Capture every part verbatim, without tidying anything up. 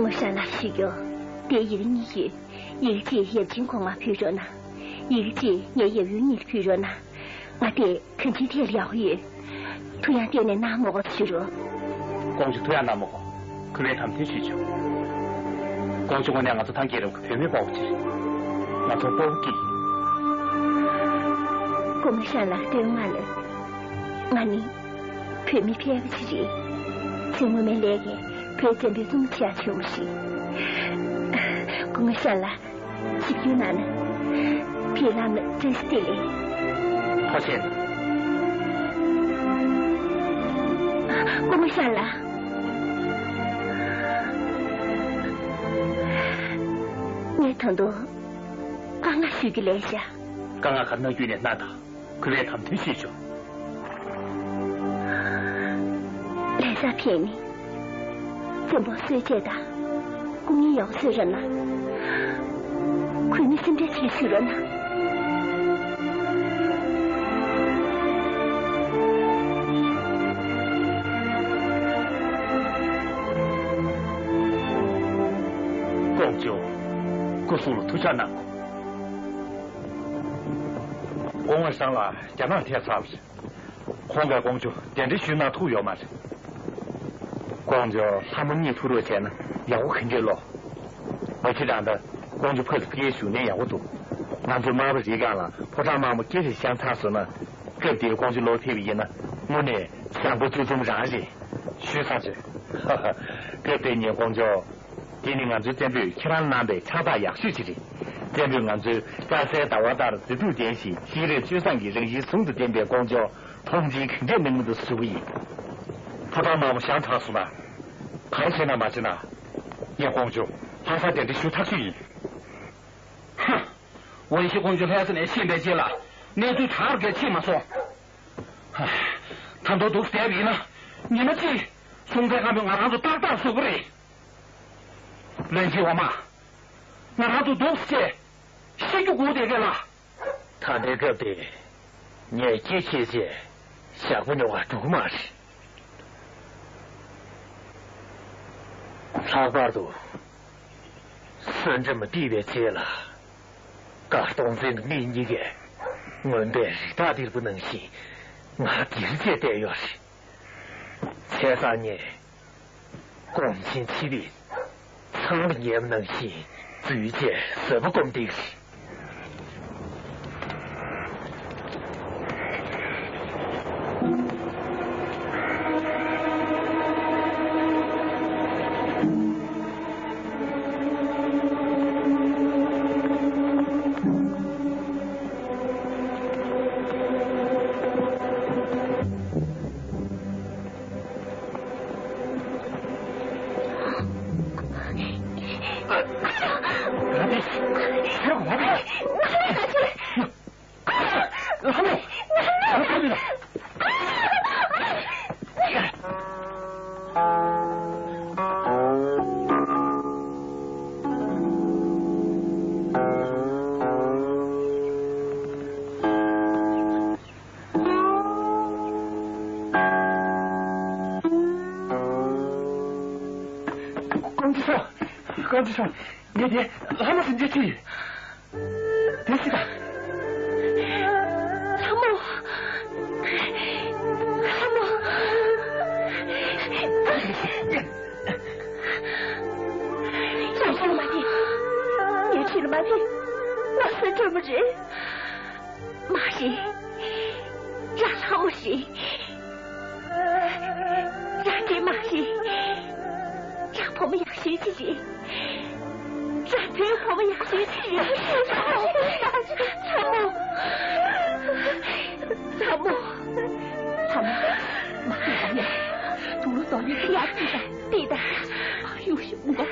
ང་ཤ་ལགས་ཞུ་རྒྱུ། དེ་ཡི་གེ་གཉིས་ཡོད། ཡི་གེ་གཅིག་ཡབ་ཆེན་གོང་མར་ཕུལ་རོགས་གནང་། ཡི་གེ་གཅིག་ངའི་ཡབ་ཡུམ་གཉིས་ལ་ཕུལ་རོགས་གནང་། ང་དེ་གང་ཅིའི་ཐད་ལ་ཡག་པོ་ཡོད། ཐུགས་ཡང་གཏད་ནས་གནང་མ་དགོས་ཞུ་རོགས། ཀོང་ཇོ་ཐུགས་ཡང་གནང་མ་དགོས། གུས་པས་དམ་འདོན་ཞུས་ཆོག། ཀོང་ཇོ་དངོས་གནས་ང་ཚོ་ཐང་རྒྱལ་རབས་ཀྱི་བུད་མེད་དཔའ་བོ་ཅིག་རེད། ང་ཚོ་དཔའ་བོ་སྐྱིད་ཡིན། སྐུ་ངོ་ཤ་ལགས་བསྟོད་མར་ལབ། ང་ནི་བུད་མེད་ཕལ་པ་ཅིག་རེད། ཚེ་སྔོན་མའི་ལས་ཀས་བོད་བཙན་པོའི་བཙུན་མོ་བྱས་བྱུང་བ་རེད། སྐུ་ངོ་ཤ་ལགས། ཆིབས་བསྒྱུར་གནང་ན། ཕེབས་ལམ་ལ་བཀྲ་ཤིས་བདེ་ལེགས། ཐུགས་རྗེ་ཆེ། སྐུ་ངོ་ཤ་ལགས། ངས་ད་དུང་དཀའ་ངལ་ཞུ་རྒྱུ་ལས་བཞག། དཀའ་ངལ་ག་རེ་གནང་རྒྱུ་ཡིན་ནའི་གནང་དང་། གུས་པས་དམ་འདོན་ཞུས་ཆོག། ལྷ་སར་ཕེབས་ནས་བཙན་པོ་གསོལ་ཆས་དང་སྐུ་ངལ་ཡག་པོ་གསོལ་རོགས་གནང་། གུས་མོའི་སེམས་ཁྲལ་ཆེ་ཞུ་རོགས་གནང་། ཀོང་ཇོ། སྐུ་སྲུང་ལ་ཐུགས་ཅག་གནང་དགོས། སྐུ་ངོ་ཧྲང་ལགས་རྒྱ་ནག་ཐད་ཚར་བ་རེད། ཁོང་གིས་ཀོང་ཇོ་གདན་འདྲེན་ཞུས་གནང་ཐུབ་ཡོད་མ་རེད། ཀོང་ཇོ་ལྷ་མོ་གཉིས་ཐུག་རོགས་བྱས་ན་ཡག་པོ་ག་འདྲས་ལོ། མ་གཞི་རང་ད་ཀོང་ཇོ་ཕ་གི་ཕ་གིར་བཞུགས་ན་ཡག་པོ་འདུག། ང་ཚོའི་མར་པ་རི་སྒང་ལ་ཕོ་བྲང་དམར་མོ་སྐྱིད་ཞིང་ཤང་ཚར་སོང་ན། སྐབས་དེར་ཀོང་ཇོ་ལོག་ཕེབས་པ་ཡིན་ན་དངོས་གནས་བཟང་པོ་བཅུ་གསུམ་རང་རེད། ཞུས་ཚར་རེད། ཧ་ཧ། སྐབས་དེར་ངས་ཀོང་ཇོ། དེ་ནི་ང་ཚོའི་བཙན་པོས་ཁྱེད་རང་གནང་པའི་ཕྱག་རྟགས་ཡག་ཤོས་ཅིག་རེད། བཙན་པོས་ང་ཚོའི་སྐྱ་སེར་ཟླ་བ་ལྟར་མཛེས་སྡུག་ལྡན་ཞིང་ཤེས་རབ་སྤྱོད་བཟང་གི་རང་བཞིན་ཟུང་དུ་ལྡན་པའི་ཀོང་ཇོ་མཐོང་ཆེན་གང་འདྲས་གནང་གི་འདུག་ཞུ་གི་ཡིན། ཕོ་བྲང་དམར་པོ་བཞེངས་ཚར་སོང་ན། ག་རེ་བྱས་ན་མ་བྱས་ན། ངས་ཀོང་ཇོ་ལྷ་སར་གདན་འདྲེན་ཞུ་ཐག་ཆོད་ཡིན། ཧ། ཝུན་ཤི་ཀོང་ཇོ་ལྷ་ས་ནས་ཕྱིན་པའི་རྗེས་ལ་གནས་ཚུལ་གྲགས་རྒྱ་ཕྱིན་མ་སོང་། ཧ། ད་དུང་འདུག་བསྡད་པ་ཡིན་ན་ཉི་མ་གཅིག་སྲོང་བཙན་སྒམ་པོས་ང་རང་ཚོ་ཏག་ཏག་བཟོ་གི་རེད། བློན་ཆེན་འོག་མ། ང་རང་ཚོ་འདུག་སེ་བྱས་ཤི་རྒྱུ་སྒུག་བསྡད་མཁན་ལ། ད་ལྟའི་སྐབས་དེ་ངས་སྐྱེ་ཆེས་བྱས་ཞག་པོ་ཉོ་གར་འགྲོ་གི་མ་རེད། ལྷག་པར་དུ་བསོད་ནམས་བསྟི་བའི་རྗེས་ལ་ཀར་སྟོང་བཙན་དང་མི་གཉིས་ཀས་རྔོན་པའི་རི་དྭགས་ལྡིར་པོ་ནང་བཞིན་ང་སྒེར་བྱས་བསྡད་ཡོད་རེད། བྱས་ཙང་ངས། གོང་ཆེན་ཆེ་བའི་ཚང་ལ་ཉལ་བ་ནང་བཞིན་འཛུལ་བྱས་བཟོད་པ་སྒོམ་བསྡད་ཀྱི་རེད། ཀོང་ཇོ་ཤོག་ཀོང་ཇོ་ཤོག་ངས་དེ་ལྷ་མོ་ཟིན་བྱས་ཁྱེར་ཡོད། དེ་སྲིད་ད། ལྷ་མོ། ལྷ་མོ། ལྷ་མོ་མ་ཐེ། ངའི་ཁྲིད་ལ་མ་ཐེ། ང་སུན་འགྲོ་མ་རེད། མ་རེད། རང་ལྷ་མོ་རེད། རང་འདྲེ་མ་རེད། རང་བུ་མོ་ཡག་ཤོས་ཅིག་རེད། རང་བོད་བུ་མོ་ཡག་ཤོས་ཅིག་རེད། ལྷ་མོ། ལྷ་མོ། ལྷ་མོ། ལྷ་མོ། མ་ཁྱོད་ཡ། དུག་ལོག་གཏོང་ཡས་ཡར་ལྟོས་དང་། ལྟོས་དང་། ཨ་ཡུ་ཤི་མགོ།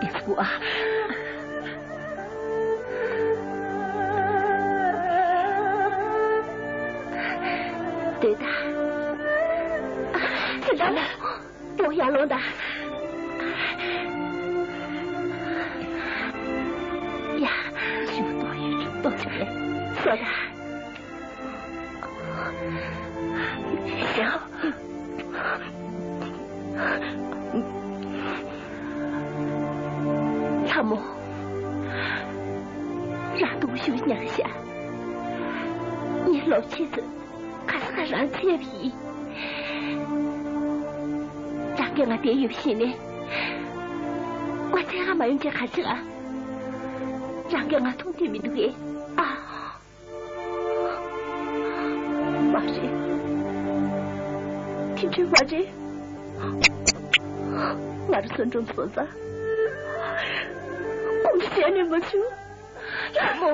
ཨེ་སྤུ་ཨ། ལྟོས་དང་། ཨ། ལྷ་མོ། ལྟོས་ཡར་ལོངས་དང་། ཡ། ཤི་མ་ལྟོས་ཡོད་ལྟོས་ཆོག་རེད། སོ་དང་། ཤོག་ཡང་ཤ། ངས་ལོབས་ཆེད་དུ་ག་ས་ག་རང་བཙལ་བ་ཡིན། རང་གིས་ང་བསྡད་ཡོད་པ་ཤེས་ནས། ང་འཚོལ་ག་མ་ཡོང་ཅེས་ག་རེ་བྱེད་ཨ། རང་གིས་ང་མཐོང་འདོད་མི་འདུག་གས། ཨ། མ་རེད། དེ་འདྲ་མ་རེད། ང་རང་བསོད་སྒྲོམ་སོང་ཙང་། དགོངས་འགལ་བྱས་ནས་མ་བྱུང་། ལྷ་མོ།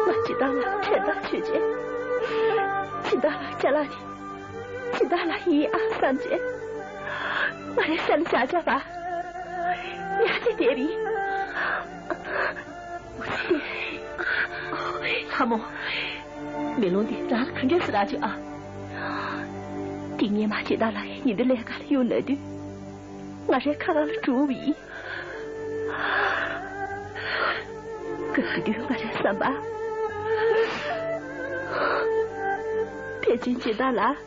ང་སྦྱིན་བདག་ལགས་ཕན་ཐོགས་བྱེད་ཆེད། སྦྱིན་བདག་ལགས་ཅ་ལག་དེ། སྦྱིན་བདག་ལགས་ཡིན་ཨ་བསམ་བྱས། ང་རའི་ཤ་ལ་བཞག་བཞག་པ། ཉལ་ཏེ་བསྡད་པ་ཡིན། ལྷ་མོ། མེ་ལོང་འདི་རང་ལ་ག་འདྲས་སེ་རག་བྱུང་ཨ། འདི་སྔོན་མ་སྦྱིན་བདག་ལགས་ཉིན་དེ་ལས་ཀ་ལ་གཡུག་ན་དུས། ང་རའི་ཁ་ཁ་ལ་འགྲོ་བ་ཡིན། སྐབས་དེ་དུས་ང་རའི་བསམ་པར། ཕལ་ཆེར་སྦྱིན་བདག་ལགས་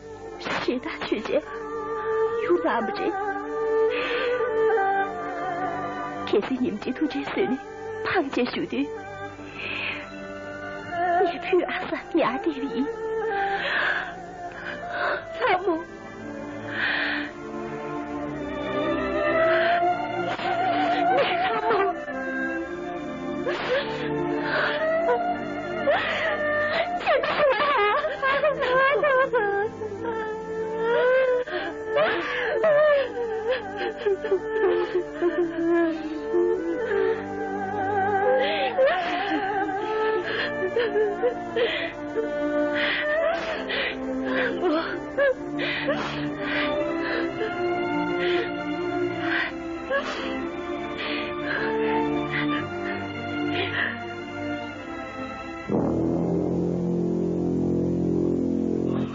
ཞེ་དྲག་ཆོས་བྱས་གཡུག་ལངས་པ་རེད། གལ་སྲིད་ཉིན་གཅིག་ཐུགས་རྗེས་བཟོད་ནས་ཕངས་བྱས་བཞུགས་དུས། ངས་ཕུལ་ཨ་བསམ་ཉལ་བསྡད་པ་ཡིན། ལྷ་མོ།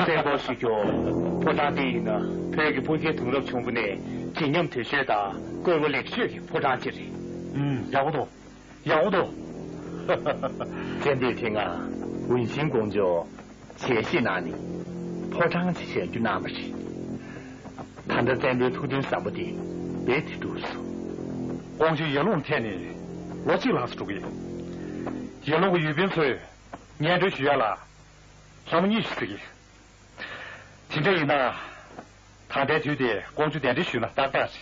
གསལ་པོ་ཞུ་རྒྱུ། ཕོ་བྲང་འདི་ཡིན་ན་བོད་ཀྱི་སྤུན་མཆེད་དུང་རབས་ཆུང་ཀུ་ནས་བརྗིད་ཉམས་དོད་ཤོས་དང་བཀོད་པ་ལེགས་ཤོས་ཀྱི་ཕོ་བྲང་ཅིག་རེད། ཨུམ། ཡག་པོ་འདུག། ཡག་པོ་འདུག། བཙན་པོས་དེ་སྔ་ཝུན་ཤིང་ཀོང་ཇོ་ཞལ་བཞེས་གནང་ནས་ཕོ་བྲང་ཅིག་བཞེངས་རྒྱུ་གནང་བ་རེད། ད་ལྟ་བཙན་པོའི་ཐུགས་འདུན་བཟང་པོ་དེ་རྦད་དེ་འགྲུབ་སོང་། ཀོང་ཇོ་ཡར་ལུང་ཐད་ནས་ལོ་གཅིག་ལྷག་ཙམ་འགྲོ་གི་ཡོད། ཡར་ལུང་གི་ཡུལ་དཔོན་ཚོས་སྙན་སྒྲོན་ཞུ་ཡ་ལ་ལྷ་མོ་གཉིས་ཤིག་ཟེར་གི། དེ་འདྲ་ཡིན་ན། ད་ལྟའི་དུས་དེ་ཀོང་ཇོ་གདན་འདྲེན་ཞུས་ན་ཏག་ཏག་རེད།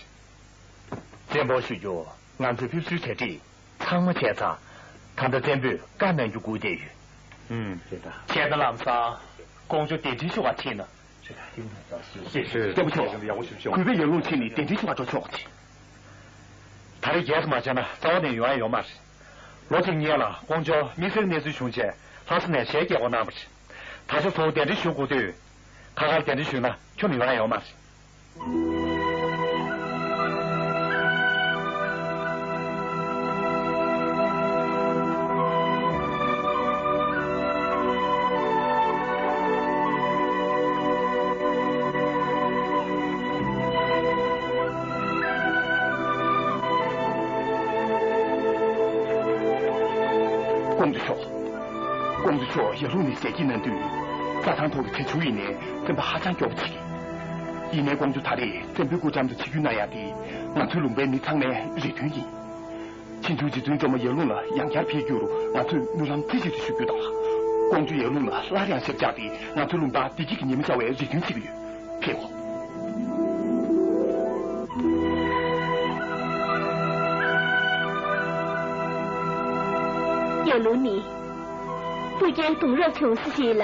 བཙན་པོ་ཞུ་རྒྱུ། ང་ཚོའི་ཕེབས་བསུའི་གྲ་སྒྲིག་ཚང་མ་བྱས་ཚར། ད་ལྟ་བཙན་པོས་བཀའ་གནང་རྒྱུ་སྒུག་བསྡད་ཡོད། ཨུམ། རེད་ད། བྱས་ན་ལམ་སང་ཀོང་ཇོ་གདན་འདྲེན་ཞུ་བར་ཕྱིན་ན། རེད་ད། སྐྱབས་མགོན་མཆོག། ཡག་པོ་ཞིག་བྱུང་། གུས་པས་ཡར་ལུང་ཕྱིན་ནས་གདན་འདྲེན་ཞུ་བར་འགྲོ་ཆོག་གི། ད་རེས་རྒྱས་སུ་མ་བྱས་ན་རྩ་བ་ནས་ཡོང་ཡ་ཡོད་མ་རེད། ལོ་གཅིག་སྔོན་ལ་ཀོང་ཇོ་དམིགས་བསལ་གནས་ཚུལ་བྱུང་རྗེས་ལྷ་ས་ནས་ཞལ་བཀལ་དགོས་གནང་བ་རེད། ད་ཆ་ཚོ་གདན་འདྲེན་ཞུ་དགོས་དུས། ཁ་ཁར་གདན་འདྲེན་ཞུས་ན་ཁྱོན་ནས་ཡོང་ཡ་ཡོད་མ་རེད། ཀོང་ཇོ་མཆོག། ཀོང་ཇོ་མཆོག་ཡར་ལུང་ནས་ཞལ་གྱིས་གནང་དུས། རྩྭ་ཐང་ཐོག་གི་བྱ་ཁྱུ་ཡིན་ནའི་བཙན་པོ་ཧ་ཅང་སྐྱོ་པོ་བྱེད་ཀྱི། ཡིན་ནའི་ཀོང་ཇོ་ད་རེས་བཙན་པོའི་སྐུ་རྒྱབ་ཏུ་ཆིབས་བསྒྱུར་གནང་ཡག་དེ་ང་ཚོའི་ལུང་པའི་མི་ཚང་མའི་རེ་འདུན་ཡིན། ཕྱིན་ཆད་རྗེ་བཙུན་གཙང་པོ་ཡར་ལུང་ལ་ཡང་བསྐྱར་ཕེབས་རྒྱུར་ང་ཚོས་སྨོན་ལམ་རྩེ་གཅིག་ཏུ་ཞུ་རྒྱུ་དང་། ཀོང་ཇོ་ཡར་ལུང་ལ་སླར་ཡང་ཞབས་བཅགས་ཏེ་ང་ཚོའི་ལུང་པར་བདེ་སྐྱིད་ཀྱི་ཉི་མ་ཤར་བའི་རེ་འདུན་བྱེད་ཀྱི་ཡོད། ཕེབས་འོ། ཡར་ལུང་ནི་ཕ་གིའི་གདུང་རབས་ཆུང་ས་ཞིག་ལ་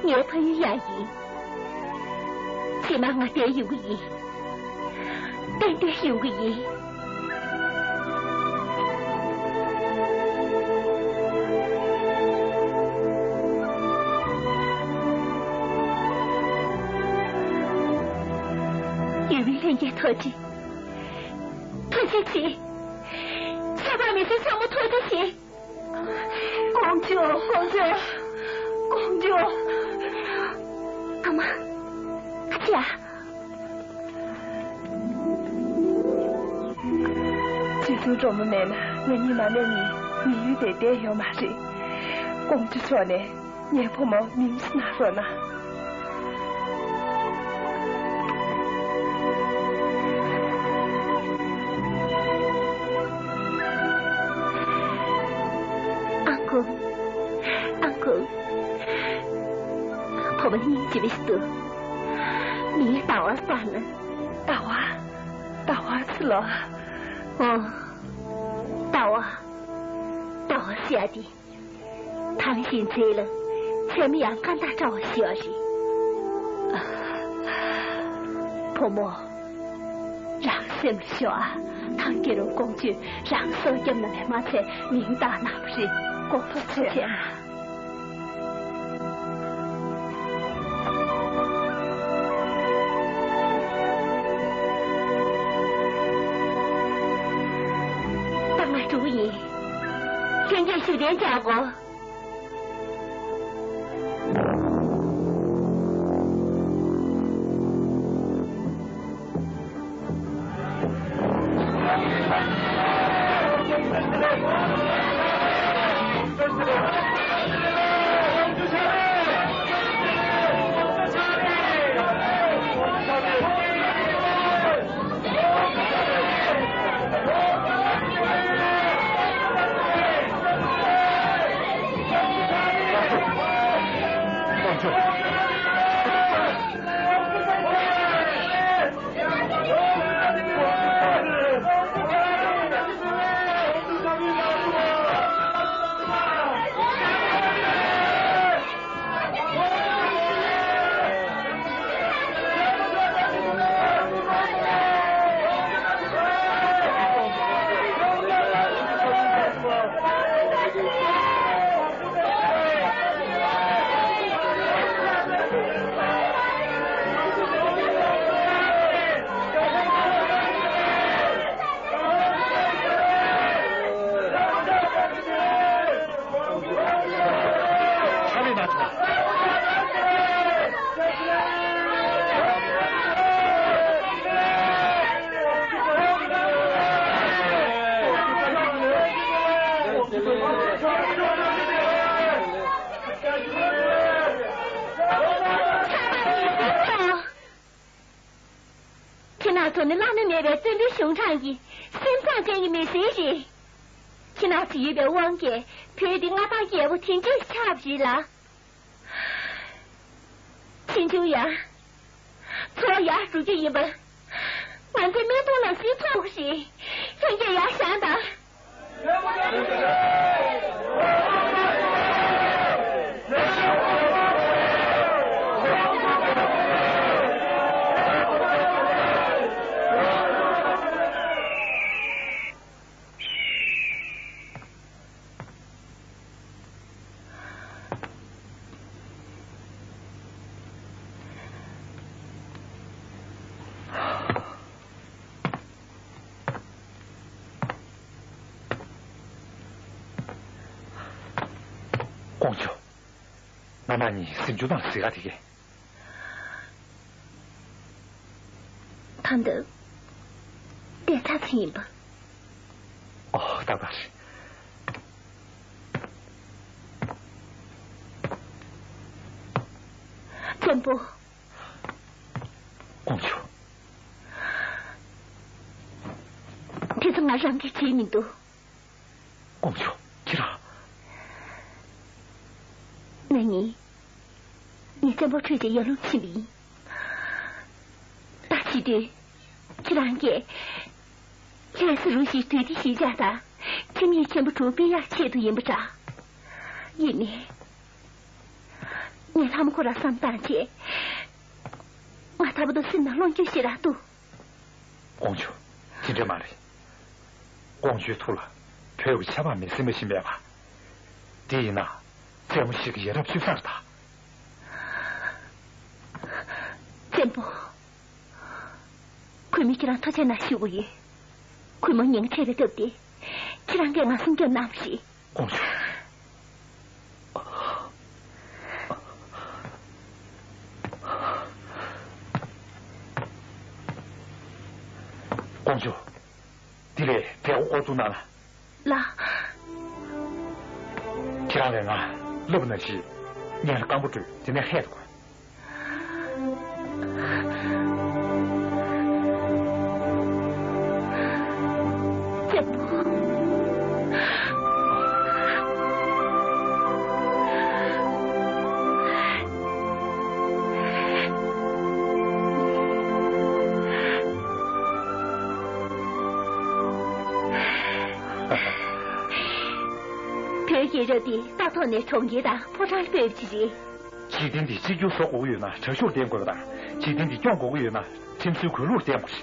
ངའི་ཕ་ཡུལ་ཡང་ཡིན། རྗེས་མ་ང་བསྡད་ཡོང་གི་ཡིན། ཏན་ཏན་ཡོང་གི་ཡིན། ཡུལ་མི་ལྷན་རྒྱས་ཐུགས་རྗེ། ཐུགས་རྗེ་ཆེ། ཆབ་འབངས་མི་སེར་ཚང་མ་ཐུགས་རྗེ་ཆེ། ཀོང་ཇོ། ཀོང་ཇོ། ཀོང་ཇོ། ཨ་མ། ཨ་ཅག། རྗེ་བཙུན་སྒྲོལ་མ་མེད་ན་ང་གཉིས་མ་ནས་ནི་མི་ཡུལ་དེར་བསྡད་ཡོད་མ་རེད། ཀོང་ཇོ་མཆོག་ནས་ངའི་བུ་མོ་མིང་ཞིག་གནང་རོགས་གནང་། སྙིང་རྗེ་བ་ཞིག་འདུག་མིང་ཟླ་བ་བཏགས་ན། ཟླ་བ། ཟླ་བ་ཟེར་ལོ། ཨོ། ཟླ་བ། ཟླ་བ་ཟེར་ཡ་དེ། ཐང་ཤིང་རྩེ་ལ་སེམས་ཡང་ཀ་འདའ་འདྲ་བ་ཞིག་ཡོད་རེད། བུ་མོ། རང་སེམས་ལ་ཞོག་ཨ། ཐང་རྒྱལ་རོང་ཀོང་ཇོས་རང་སྲོག་སྐྱབས་གནང་བས་མ་ཚད་མིང་བཏགས་གནང་བ་རེད། དགོངས་པ་ཚོད་བྱས་ཨ། ད་ང་འགྲོ་གི་ཡིན། ལྷན་རྒྱས་བཞུགས་གདན་འཇགས་དགོས། ཁྱེད་རང་ཚོ་ནི་བླ་ན་མེད་པའི་བཙན་པོའི་གཞུང་དྲང་གི་སེམས་བཟང་ཅན་གྱི་མི་སེར་རེད། ཁྱེད་རང་ཚོ་ཡོད་པའི་དབང་གིས་བོད་འདི་མངའ་ཐང་རྒྱལ་པོ་དེ་འདྲས་ཆགས་པ་རེད་ལ། ཕྱིས་འབྱུང་ཡང་ཚོར་བ་ཡག་འགྲོ་རྒྱུ་ཡིན་པ། ང་ཚོའི་སྨན་གཏོང་ལམ་སྲོལ་ཐོག་རེད། ལྷན་རྒྱས་ཡར་བཞེངས་དང་། ཀོང་ཇོ། ང་རང་གཉིས་གཟིམ་ཆུང་ནང་གཟིགས་ག་དེ་གས། ད་འདི་བསྡད་ཚར་ཚར་ཡིན་པ། ཨོ། ཏག་ཏག་རེད། བཙན་པོ། ཀོང་ཇོ། དེ་ཚོ་ང་རང་གིས་བྱས་མི་འདུག་ཀོང་ཇོ། ཁྱེད་རང་། ང་གཉིས། ངས་བཙན་པོ་ཁྲོས་བྱས་ཡར་ལངས་ཕྱིན་པ་ཡིན། ད་བྱེད་དུས། ཁྱེད་རང་གིས། ལྷས་སུ་རུ་ཞིག་དུས་དེ་ཞིག་བྱ་དང་། ཁྲིམས་ཡིག་ཆེན་པོ་དྲུག་སྤེལ་ཡག་ཆེད་དུ་ཡིན་པ་འདྲ། ཡིན་ནའི། ངས་ལྷ་མོ་ཁོ་རང་བསམ་བཏང་རྗེས། ང་ལྟ་བུ་དང་སེམས་ནང་བློ་འགྱོད་ཞེ་དྲག་འདུག་ཀོང་ཇོ། དེ་འདྲ་མ་རེད། ཀོང་ཇོའི་ཐུགས་ལ་བོད་ཀྱི་ཆབ་འབངས་མི་སེར་མ་ཞིག་མེད་པ། དེ་ཡིན་ན། རྩེད་མོ་ཞིག་གི་ཡ་རབས་སྤྱོད་བཟང་རེད་ད། བཙན་པོ། གུས་མོས་ཁྱེད་རང་ཐུགས་རྗེ་གནང་ཞུ་གི་ཡོད། གུས་མོ་ཉིན་ཁྲིད་པའི་སྐབས་དེ། ཁྱེད་རང་གིས་ང་སྲུང་སྐྱོབ་གནང་བ་རེད། ཀོང་ཇོ། ཀོང་ཇོ། འདི་ལས་བྲེལ་བ་ཨོ་ཐུག་གནང་ལ། ལགས། ཁྱེད་རང་ལས་ང་སློབ་ན་ཞིག་ངན་ལ་སྐམ་པོ་བྲོས་དེ་ནས་ཧད་དགོས། རྒྱལ་རབས་འདི་ལྟ་ཐོག་ནས་གྲོང་ཁྱེར་དང་ཕོ་བྲང་ལ་སྤོས་པ་ཅིག་རེད། འཇིག་རྟེན་འདི་གཅིག་གྱུར་བཟོ་དགོས་ཀྱི་ཡོད་ན་དྲག་ཤུགས་བརྟེན་དགོས་པ་དང་། འཇིག་རྟེན་འདི་སྐྱོང་དགོས་ཀྱི་ཡོད་ན་ཁྲིམས་སྲོལ་གུས་ལུགས་བརྟེན་དགོས་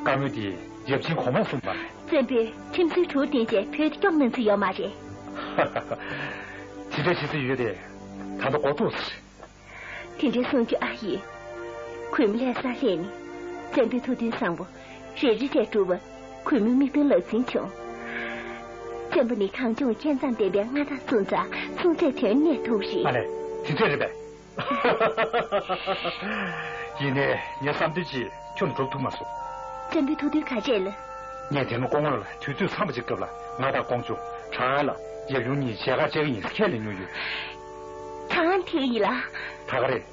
རེད། བཀའ་མོལ་འདི་ཡབ་ཆེན་གོང་མས་གསུངས་པ་རེད། བཙན་པོས་ཁྲིམས་སྲོལ་དྲུག་བརྟེན་བྱས་བོད་འདི་སྐྱོང་གནང་རྩིས་ཡོད་མ་རེད། དེ་འདྲ་བྱེད་རྩིས་ཡོད་དེ། ད་ལྟ་འགོ་ཚུགས་ཟེར། དེ་འདྲའི་གསུང་རྒྱུ་ཨ་ཡིན། གུས་མོ་ལྷ་སར་སླེབས་ནས་བཙན་པོའི་ཐུགས་འདུན་བཟང་པོ་རེ་རེ་བྱས་བསྒྲུབས་པ། གུས་མོའི་དམིགས་དོན་ལག་འཛིན་བྱུང་། བཙན་པོ་ནི་གངས་ལྗོངས་མཁས་མཛངས་ལྡན་པའི་མངའ་བདག་སུ་འདྲ་གསུང་ཚད་དོན་གནས་ཐུབ་རེད། ཨ་ལས། དེ་འདྲས་རེད་པས། ཡིན་ནའི་ངའི་བསམ་དོན་ཅིག་ཁྱོན་ནས་འགྲུབ་ཐུབ་མ་སོང་། བཙན་པོའི་ཐུགས་འདུན་ག་རེ་རེད་ལགས། ངས་དེ་སྔ་སྐུ་ངོ་ལ་དུས་ཚོད་འཚམས་པ་ཅིག་སྐབས་ལ་མངའ་བདག་ཀོང་ཇོ། ཁྲང་ཨན་ལ་ཡབ་ཡུམ་གཉིས་མཇལ་ཁ་བཅར་གྱི་ཡིན་ཟེར་ཁས་ལེན་མྱོང་ཡོད། ཁྲང་ཨན་དེ་ཡིན་ལགས། ད་ག་རེད།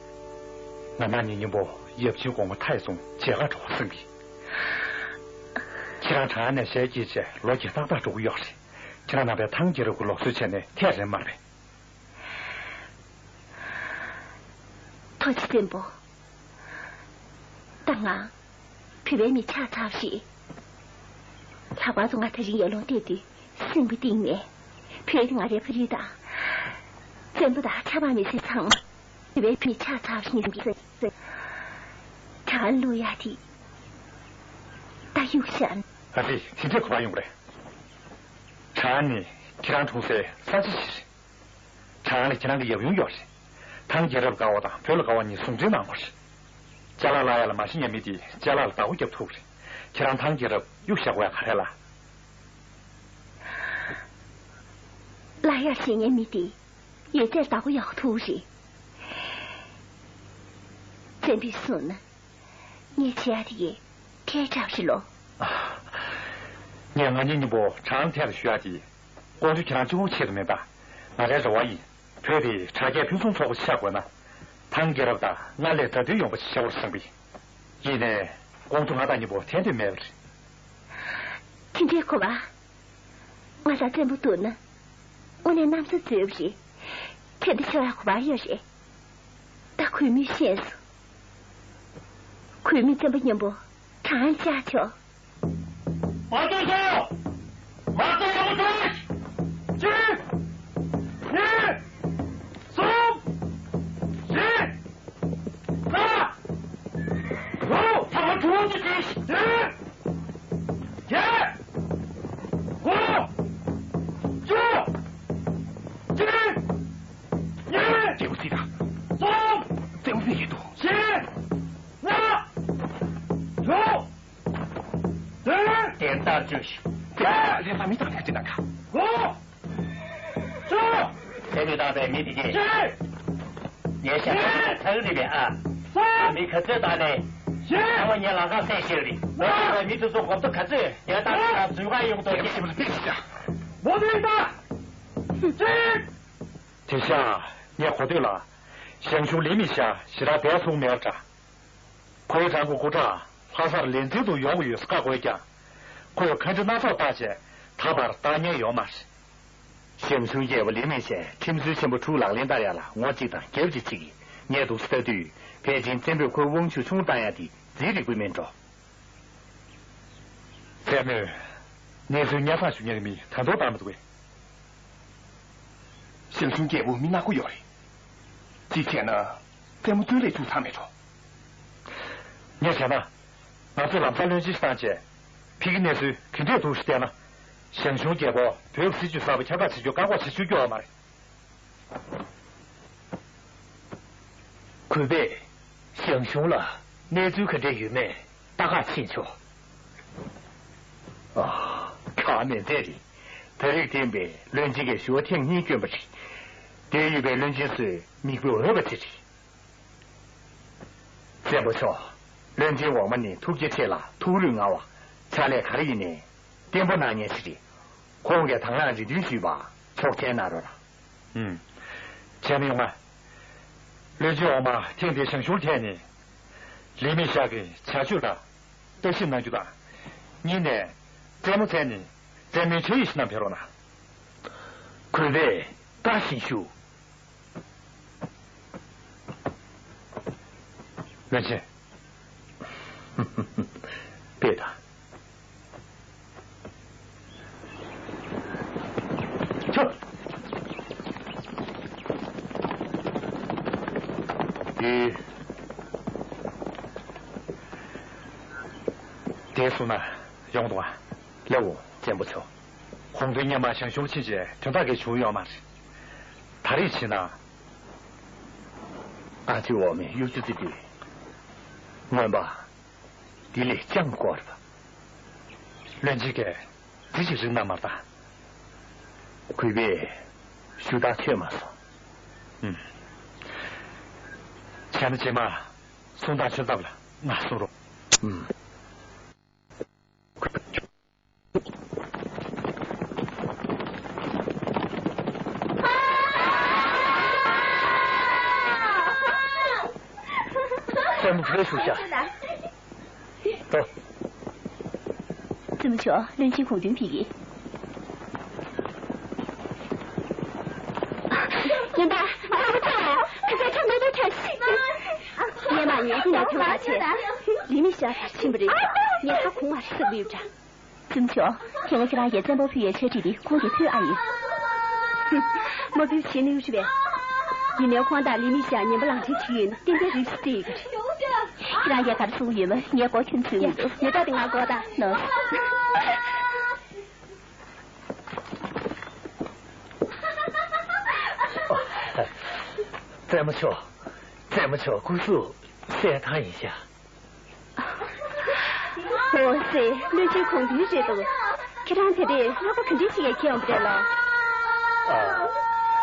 ང་རང་གཉིས་མཉམ་པོ་ཡབ་ཆེན་གོང་མ་མཐའ་ཡས་ཚོ་མཇལ་ཁ་འགྲོ་བ་བསམ་གི། ཁྱེད་རང་ཁྲང་ཨན་ནས་ཞལ་གྱེས་བྱས་ལོ་བརྒྱ་ཏག་ཏག་འགྲོ་གི་ཡོད་རེད། ཁྱེད་རང་རྣམ་པས་ཐང་རྒྱལ་རབས་ཀྱི་ལུགས་སྲོལ་བྱས་ནས་ཐད་རན་མ་རེད། ཐུགས་རྗེ་ཆེན་པོ། ད་ང་བོད་པའི་མི་ཆགས་ཚར་བ་རེད། ལྷག་པར་དུ་ང་དེ་རིང་ཡར་ལུང་བལྟས་དུས་སེམས་པ་གཏིང་ནས་བོད་དེ་ང་རའི་ཕ་ཡུལ་དང་། བཙན་པོ་དང་ཆབ་འབངས་མི་སེར་ཚང་མ་བོད་པའི་མི་ཆགས་ཚར་བ་ཡིན་པས། ད་ལུས་ཡག་དེ་ད་གཡུག་བཞག་ན། ཨ་ཙི། དེ་འདྲའི་གོ་བ་ཡོང་གི་རེད། ཁྲང་ཨན་ནི་ཁྱེད་རང་འཁྲུངས་སའི་ས་ཆ་ཞིག་རེད། ཁྲང་ཨན་ལ་ཁྱེད་རང་གི་ཡབ་ཡུམ་ཡོད་རེད། ཐང་རྒྱལ་རབས་དགའ་བ་དང་བོད་ལ་དགའ་བ་གཉིས་ཟུང་འབྲེལ་གནང་དགོས་རེད། ཅ་ལག་བརླག་ཡ་ལ་མ་ཤི་ཉན་མི་དེས་ཅ་ལག་ལ་བདག་པོ་རྒྱབ་ཐུབ་རེད། ཁྱེད་རང་ཐང་རྒྱལ་རབས་གཡུག་བཞག་དགོས་ཡ་ག་རེ་ལ། བརླག་ཡ་ཤི་ཉན་མི་དེས་ཡོད་ཚད་བདག་པོ་ཡག་ཐུབ་རེད། བཙན་པོས་གསུངས་ན། ངས་བྱེད་ཡ་དེ་གས་ཁྱེད་ཅག་རེད་ལོ། ངས་ང་གཉིས་མཉམ་པོ་ཁྲང་ཨན་ཐད་ལ་ཞུ་ཡ་དེ། ཀོང་ཇོ་ཁྱེད་རང་གཅིག་པོའི་ཆེད་དུ་མིན་པ། ང་རའི་རེ་བ་ཡིན། བོད་དེ་དྲ་རྒྱའི་ཕུན་སུམ་ཚོགས་པ་ཆགས་དགོས་ན། ཐང་རྒྱལ་རབས་དང་སྔར་ལས་དགའ་སྟོན་ཡོང་བ་ཞིག་བྱ་དགོས་བསམ་གི་ཡིན། ཡིན་ནའི་ཀོང་ཇོ་མངའ་བདག་མཉམ་པོ་ཐད་འདོད་མེད་པ་རེད། དེ་འདྲའི་གོ་བ། ང་དང་བཙན་པོ་བསྡུར་ན། དངོས་གནས་གནམ་ས་འཛོལ་བ་རེད། ཁྱོད་འདི་ཆགས་ཡ་གོ་བ་ཡོད་རེད། ད་གུས་མོས་ཤེས་སོང་། གུས་མོས་བཙན་པོ་མཉམ་པོ་གྲང་བཅའ་ཆོག་མ་གཏོགས་སོ། མ་གཏོགས་ཡག་པོ་འགྲོ། གཅིག་གཉིས། གསུམ། བཞི། ལྔ། དྲུག་ལོ་ཐ་མ་དྲུག་ཏུ་གཅིག་བདུན། བརྒྱད། དགུ། བཅུ། གཅིག་གཉིས། རྒྱལ་པོ་སྲིད་དང་། གསུམ། རྩེད་མོ་རྩེ་ཡི་འདུག་བཞི། ལྔ། དྲུག་བདུན། དེ་ལྟར་བཅུ། ལས་ལ་མི་བཏང་ནས་ཅི་ན་ཁ། དགུ། བཅུ། དེ་མི་བཏང་པའི་མི་དེ་གས། གཅིག་ངའི་ཞབས་ཕྱི་ཚར་རེད་པས་ཨ། གསུམ། མི་ག་ཚོད་བཏང་ནས། བཞི། ཚང་མ་ངའི་ལག་ཁར་གསན་ཤེས་རེད། ལྔ། མི་དེ་ཚོ་གོམ་ཚོ་ག་ཚོད་ངའི་ཏང་ཏང་འཛུལ་ཁ་ཡོང་དོ་ཀྱེ། མོ་དེ་ད། གཅིག་དེ་ཤ་ངའི་གོ་ཐོས་ལ། ཞང་ཞུང་ལི་མི་ཤ་ཞེ་དྲག་བསྡད་སོང་མེད་འདྲ། ཁོའི་རང་གི་སྐུ་དྲག་ལྷ་སར་ལས་འཛིན་དུ་ཡོང་གི་ཡོད་བཀའ་བསྒོས་ཀྱང་། ཁོས་ཁ་འདྲི་སྣ་ཚོགས་བཏང་བྱས་ད་བར་བཏང་མཁན་ཡོད་མ་རེད། ཞང་ཞུང་རྒྱལ་པོ་ལི་མི་ཤས་ཁྲིམས་སྲོལ་ཆེན་པོ་དྲུག་ལག་ལེན་བསྟར་ཡ་ལ་ངོ་གཅིག་དང་རྒྱབ་གཅིག་བྱེད་ཀྱི་ངས་འདུག་སེ་ལྟ་དུས་ཕལ་ཆེར་བཙན་པོས་ཁོའི་དབང་ཤུགས་ཆུང་བཏང་ཡ་དེ་རྫིག་རིག་པོ་མིན་འགྲོ། བཙན་མོས་གནས་ཚུལ་སྙན་སེང་ཞུ་མཁན་གྱི་མི་ད་དུང་བཏང་མི་འདུག་གས། ཞང་ཞུང་རྒྱལ་པོ་མི་ནག་པོ་ཡོད་རེད། གཅིག་བྱས་ན་བཙན་མོ་བཙོན་ལས་བཅུག་ཚར་མེད་འགྲོ། ངས་བྱས་ན། ང་ཚོས་ལམ་སང་བློན་ཆེན་ཞིག་བཏང་བྱས། ཕ་གིའི་གནས་ཚུལ་ག་འདྲས་འདུག་ཞེས་བལྟས་ན། ཞང་ཞུང་རྒྱལ་པོ་བོད་ཀྱི་སྲིད་བྱུས་གསར་པ་ཁྱབ་བསྒྲགས་བྱེད་རྒྱུ་བཀག་འགོག་བྱེད་ཆོག་རྒྱུ་ཡོད་མ་རེད། གུས་པས་ཞང་ཞུང་ལ་གནས་ཚུལ་ག་འདྲས་ཡོད་མེད་ལྟ་ག་ཕྱིན་ཆོག་ཨ། ཁ་མེད་མཛད་རེད། ད་རེས་བསྟན་པའི་བློན་ཆེན་གྱི་ཞུ་བ་ཐེངས་གཉིས་བསྐྱོན་པ་རེད། དེ་ཡོད་པའི་བློན་ཆེན་ཚོས་མིག་དཔེ་འོས་པ་ཅིག་རེད། བཙན་པོ་མཆོག་བློན་ཆེན་འོག་མ་ནི་ཐུགས་རྗེ་ཆེ་ལ་ཐུགས་རུས་མངའ་བ། ཕྱག་ལས་ག་རེ་ཡིན་ནའི་བརྟན་པོ་གནང་མཁན་ཞིག་རེད། ཁོང་གིས་དང་བླངས་རེ་འདུན་ཞུས་པ་ཆོག་མཆན་གནང་རོགས་གནང་། ཨུམ། བྱས་ན་ཡོང་ང་། བློན་ཆེན་འོག་མ་ཐེངས་འདིའི་ཞང་ཞུང་ཐད་ནས། ལི་མི་ཤ་གི་བྱ་སྤྱོད་ལ་བརྟག་ཞིབ་གནང་རྒྱུ་དང་། གཉིས་ནས། བཙན་མོ་མཚན་ནས་བཙན་མོའི་ཕྱག་ཡིག་ཞིག་བསྣམས་ཕེབས་རོགས་གནང་། གུས་པས་བཀའ་བཞིན་ཞུ། བློན་ཆེན། དཔེ་དང་། ཁྱོད། དེ་སོང་ན་ཡོང་དང་། ལེའོ། བཙན་པོ་མཆོག། ཧོང་ཏུན་སྔོན་མ་ཞང་ཞུང་ཕྱིན་རྗེས་དོན་དག་གི་བྱུང་ཡོད་མ་རེད། ད་རེས་ཕྱིན་ན། ཨ་ཅེ་འོག་མིན་གཡོ་སྒྱུ་རྩིས་དེ། རྔོན་པ། དེ་ལས་ཅང་དཀོར་བ། བློན་ཆེན་གྱིས་དེ་ཞིག་རིག་ན་མ་གཏོགས། གུས་པས་ཞུ་དག་ཆོད་མ་སོང་། ཨུམ། བྱས་ན་རྗེས་མ་གསུང་དང་ཆོད་ཐབས་ལ་ང་གསུང་རོགས། ཨུམ། སེམས་ཁྲལ་ཞུ་བྱ། ལྟོས། བཙུན་མོ་མཆོག། བློན་ཆེན་ཁོང་དོན་ཕེབས་ཀྱིས། ཡིན་ད། ཁ་ཁ་ཁ་ཁ་ཁ་ཁ་ཁ། ངས་མ་ཉལ་ཁང་ནས་ཐོན་པ་བྱས། ལི་མི་ཤ་ཕྱིན་པ་རེད། ངས་ཁ་གོང་མ་རེ་ཟ་གི་ཡོད་འདྲ། བཙུན་མོ་མཆོག། ཁྱེད་ཀྱིས་ཁྱེད་རང་གི་བཙན་པོ་ཕུལ་བའི་ཆ་སྒྲིག་དེ་ཁོང་གིས་ཕུལ་ཨ་ཡིན། མ་ཕུལ་བྱས་ནས་ཡོད་རེད་པས། ཡིན་ནའི་ཁོང་དང་ལི་མི་ཤ་ཉན་པ་ལང་ཁྲིད་བྱེད་ཀྱི་ཡོད་ན་ཏན་ཏན་རིགས་སུ་བལྟས་ཡོད་ཀྱི་རེད། ཁྱེད་རང་གིས་ག་རེ་གསུང་གི་ཡོད་མེད་ངས་གོ་ཁྱོད་ཚོས་ཡིན་འདུག་ཡ། ཡོད་ད་དེ་ང་གོ་ད་ནོ། བཙན་མོ་མཆོག། བཙན་མོ་མཆོག་སྐུ་གཟུགས་གསལ་ཐང་ཡིན་ཤག་འོ་ཙི། བློན་ཆེན་ཁོང་དུས་རེད་འདུག་ཁྱེད་རང་དེ་རིང་ལྷགས་པ་ག་འདྲ་ཞིག་ཡ་ཁྱེར་ཡོང་པ་རེད་ལགས།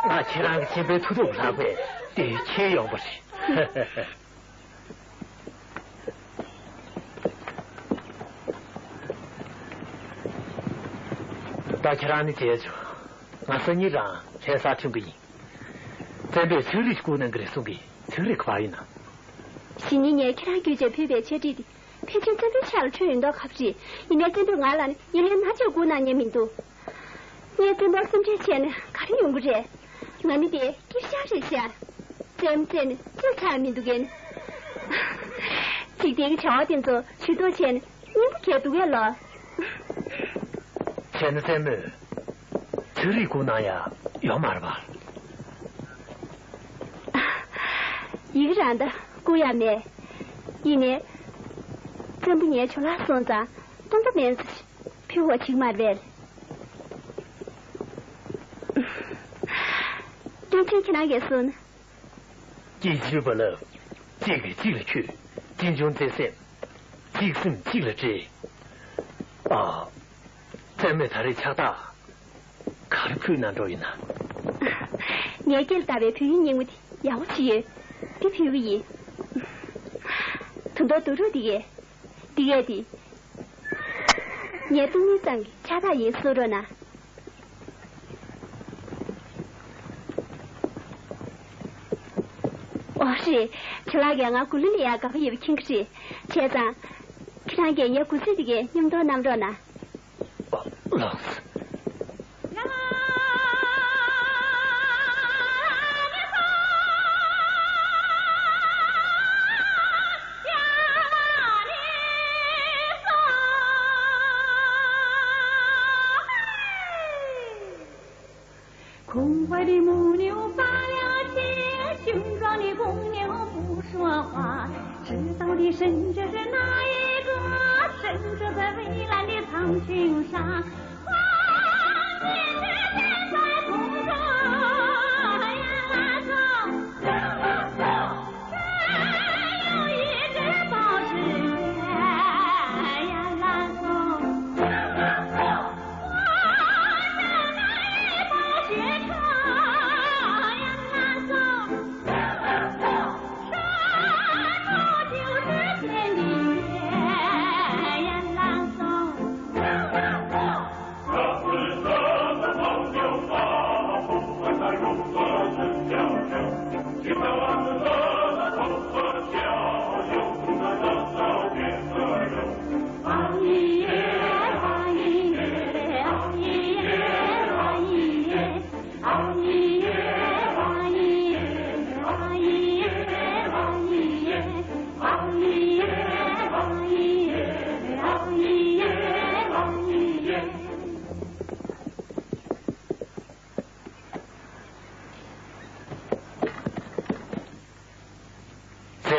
ཨ། ང་ཁྱེད་རང་གི་སྤྱན་པའི་མཐུ་སྟོབས་ལྷག་པས་དེ་ཁྱེར་ཡོང་པ་རེད། ད་ཁྱེད་རང་ནི་བྱས་ཆོག་ང་སང་ཉིན་རང་ལྷ་སར་ཐོན་གི་ཡིན། བཙན་པོས་ཚིག་རིས་བསྐུར་གནང་གི་རེད་གསུང་གི། ཚིག་རིས་ག་པར་ཡིན་ན། གཞེས་ནིང་ངས་ཁྱེད་རང་བརྒྱུད་བྱས་ཕུལ་བའི་ཆ་སྒྲིག་དེ་ཕལ་ཆེར་བཙན་པོའི་ཕྱག་ལ་འཕྲོད་ཡོད་མདོག་ཁ་པོ་རེད། ཡིན་ནའི་བཙན་པོས་ང་ལ་ནི་ཡིན་ནའི་ན་ཆེ་བསྐུར་གནང་མཁན་མི་འདུག་ངས་བཙན་པོར་སེམས་ཁྲལ་བྱས་ན་ག་རེ་ཡོང་གི་རེད། ང་ནི་དེ་སྐྱིད་ཤག་རེད་ཤག་བཙན་པོ་བཙལ་ནས་ཅི་ཚར་མི་འདུག་གན། འཇིག་རྟེན་གྱི་བྱ་བ་དེ་ཚོ་ཇུས་གཏོགས་བྱས་ནས་སྙིང་པོ་གས་འདུག་གས་ལོ། བྱས་ན་བཙན་མོས་ཚིག་རིས་བསྐུར་གནང་ཡ་ཡོད་མ་རེད་པ། ཡི་གེ་རང་ད་བསྐུར་ཡ་མེད། ཡིན་ནའི། བཙན་པོ་ངའི་ཇོ་ལགས་སོང་ཙང་སྟོང་པ་མེད་ཙམ་ཕུལ་བ་ཅིག་མ་རེད། བློན་ཆེན་ཁྱེད་རང་གིས་གསུངས་ན། སྐྱིད་ཆུ་བ་ལ། གཅིག་གིས་གཅིག་ལ་མཁྱུད། གཅེན་གཅུང་བརྩེ་སེམས། གཅིག་སེམས་གཅིག་ལ་སྤྲད། ཨ། བཙན་མོས་ད་རེས་ཕྱག་རྟགས་ག་རེ་ཕུལ་གནང་འགྲོ་ཡིན་ན། ངའི་སྐེ་ལ་བཏགས་པའི་བོད་ཡིག་རྙིང་མ་དེ་ཡག་པོ་ཅིག་ཡོད། དེ་ཕུལ་གི་ཡིན། དུང་མདོག་རྡོ་རུག་འདི་གས། འདི་གས་དེ། ངའི་སྟོང་ཉིད་ཙམ་གྱི་ཕྱག་རྟགས་ཡིན་གསུང་རོགས་གནང་། ཨོ་རེད། ཇོ་ལགས་ཀྱིས་ང་གུ་ལུ་ལེན་ཡག་དགའ་པོ་ཡོད་པ་མཁྱེན་གྱི་རེད། བྱས་ཙང་། ཁྱེད་རང་གིས་ངའི་གུས་བརྩི་དེ་གའི་མཉམ་དུ་གནང་རོགས་གནང་། ལགས།空怀的母牛发了情，雄壮的公牛不说话。知道的神志是哪一个？神志在蔚蓝的苍穹上。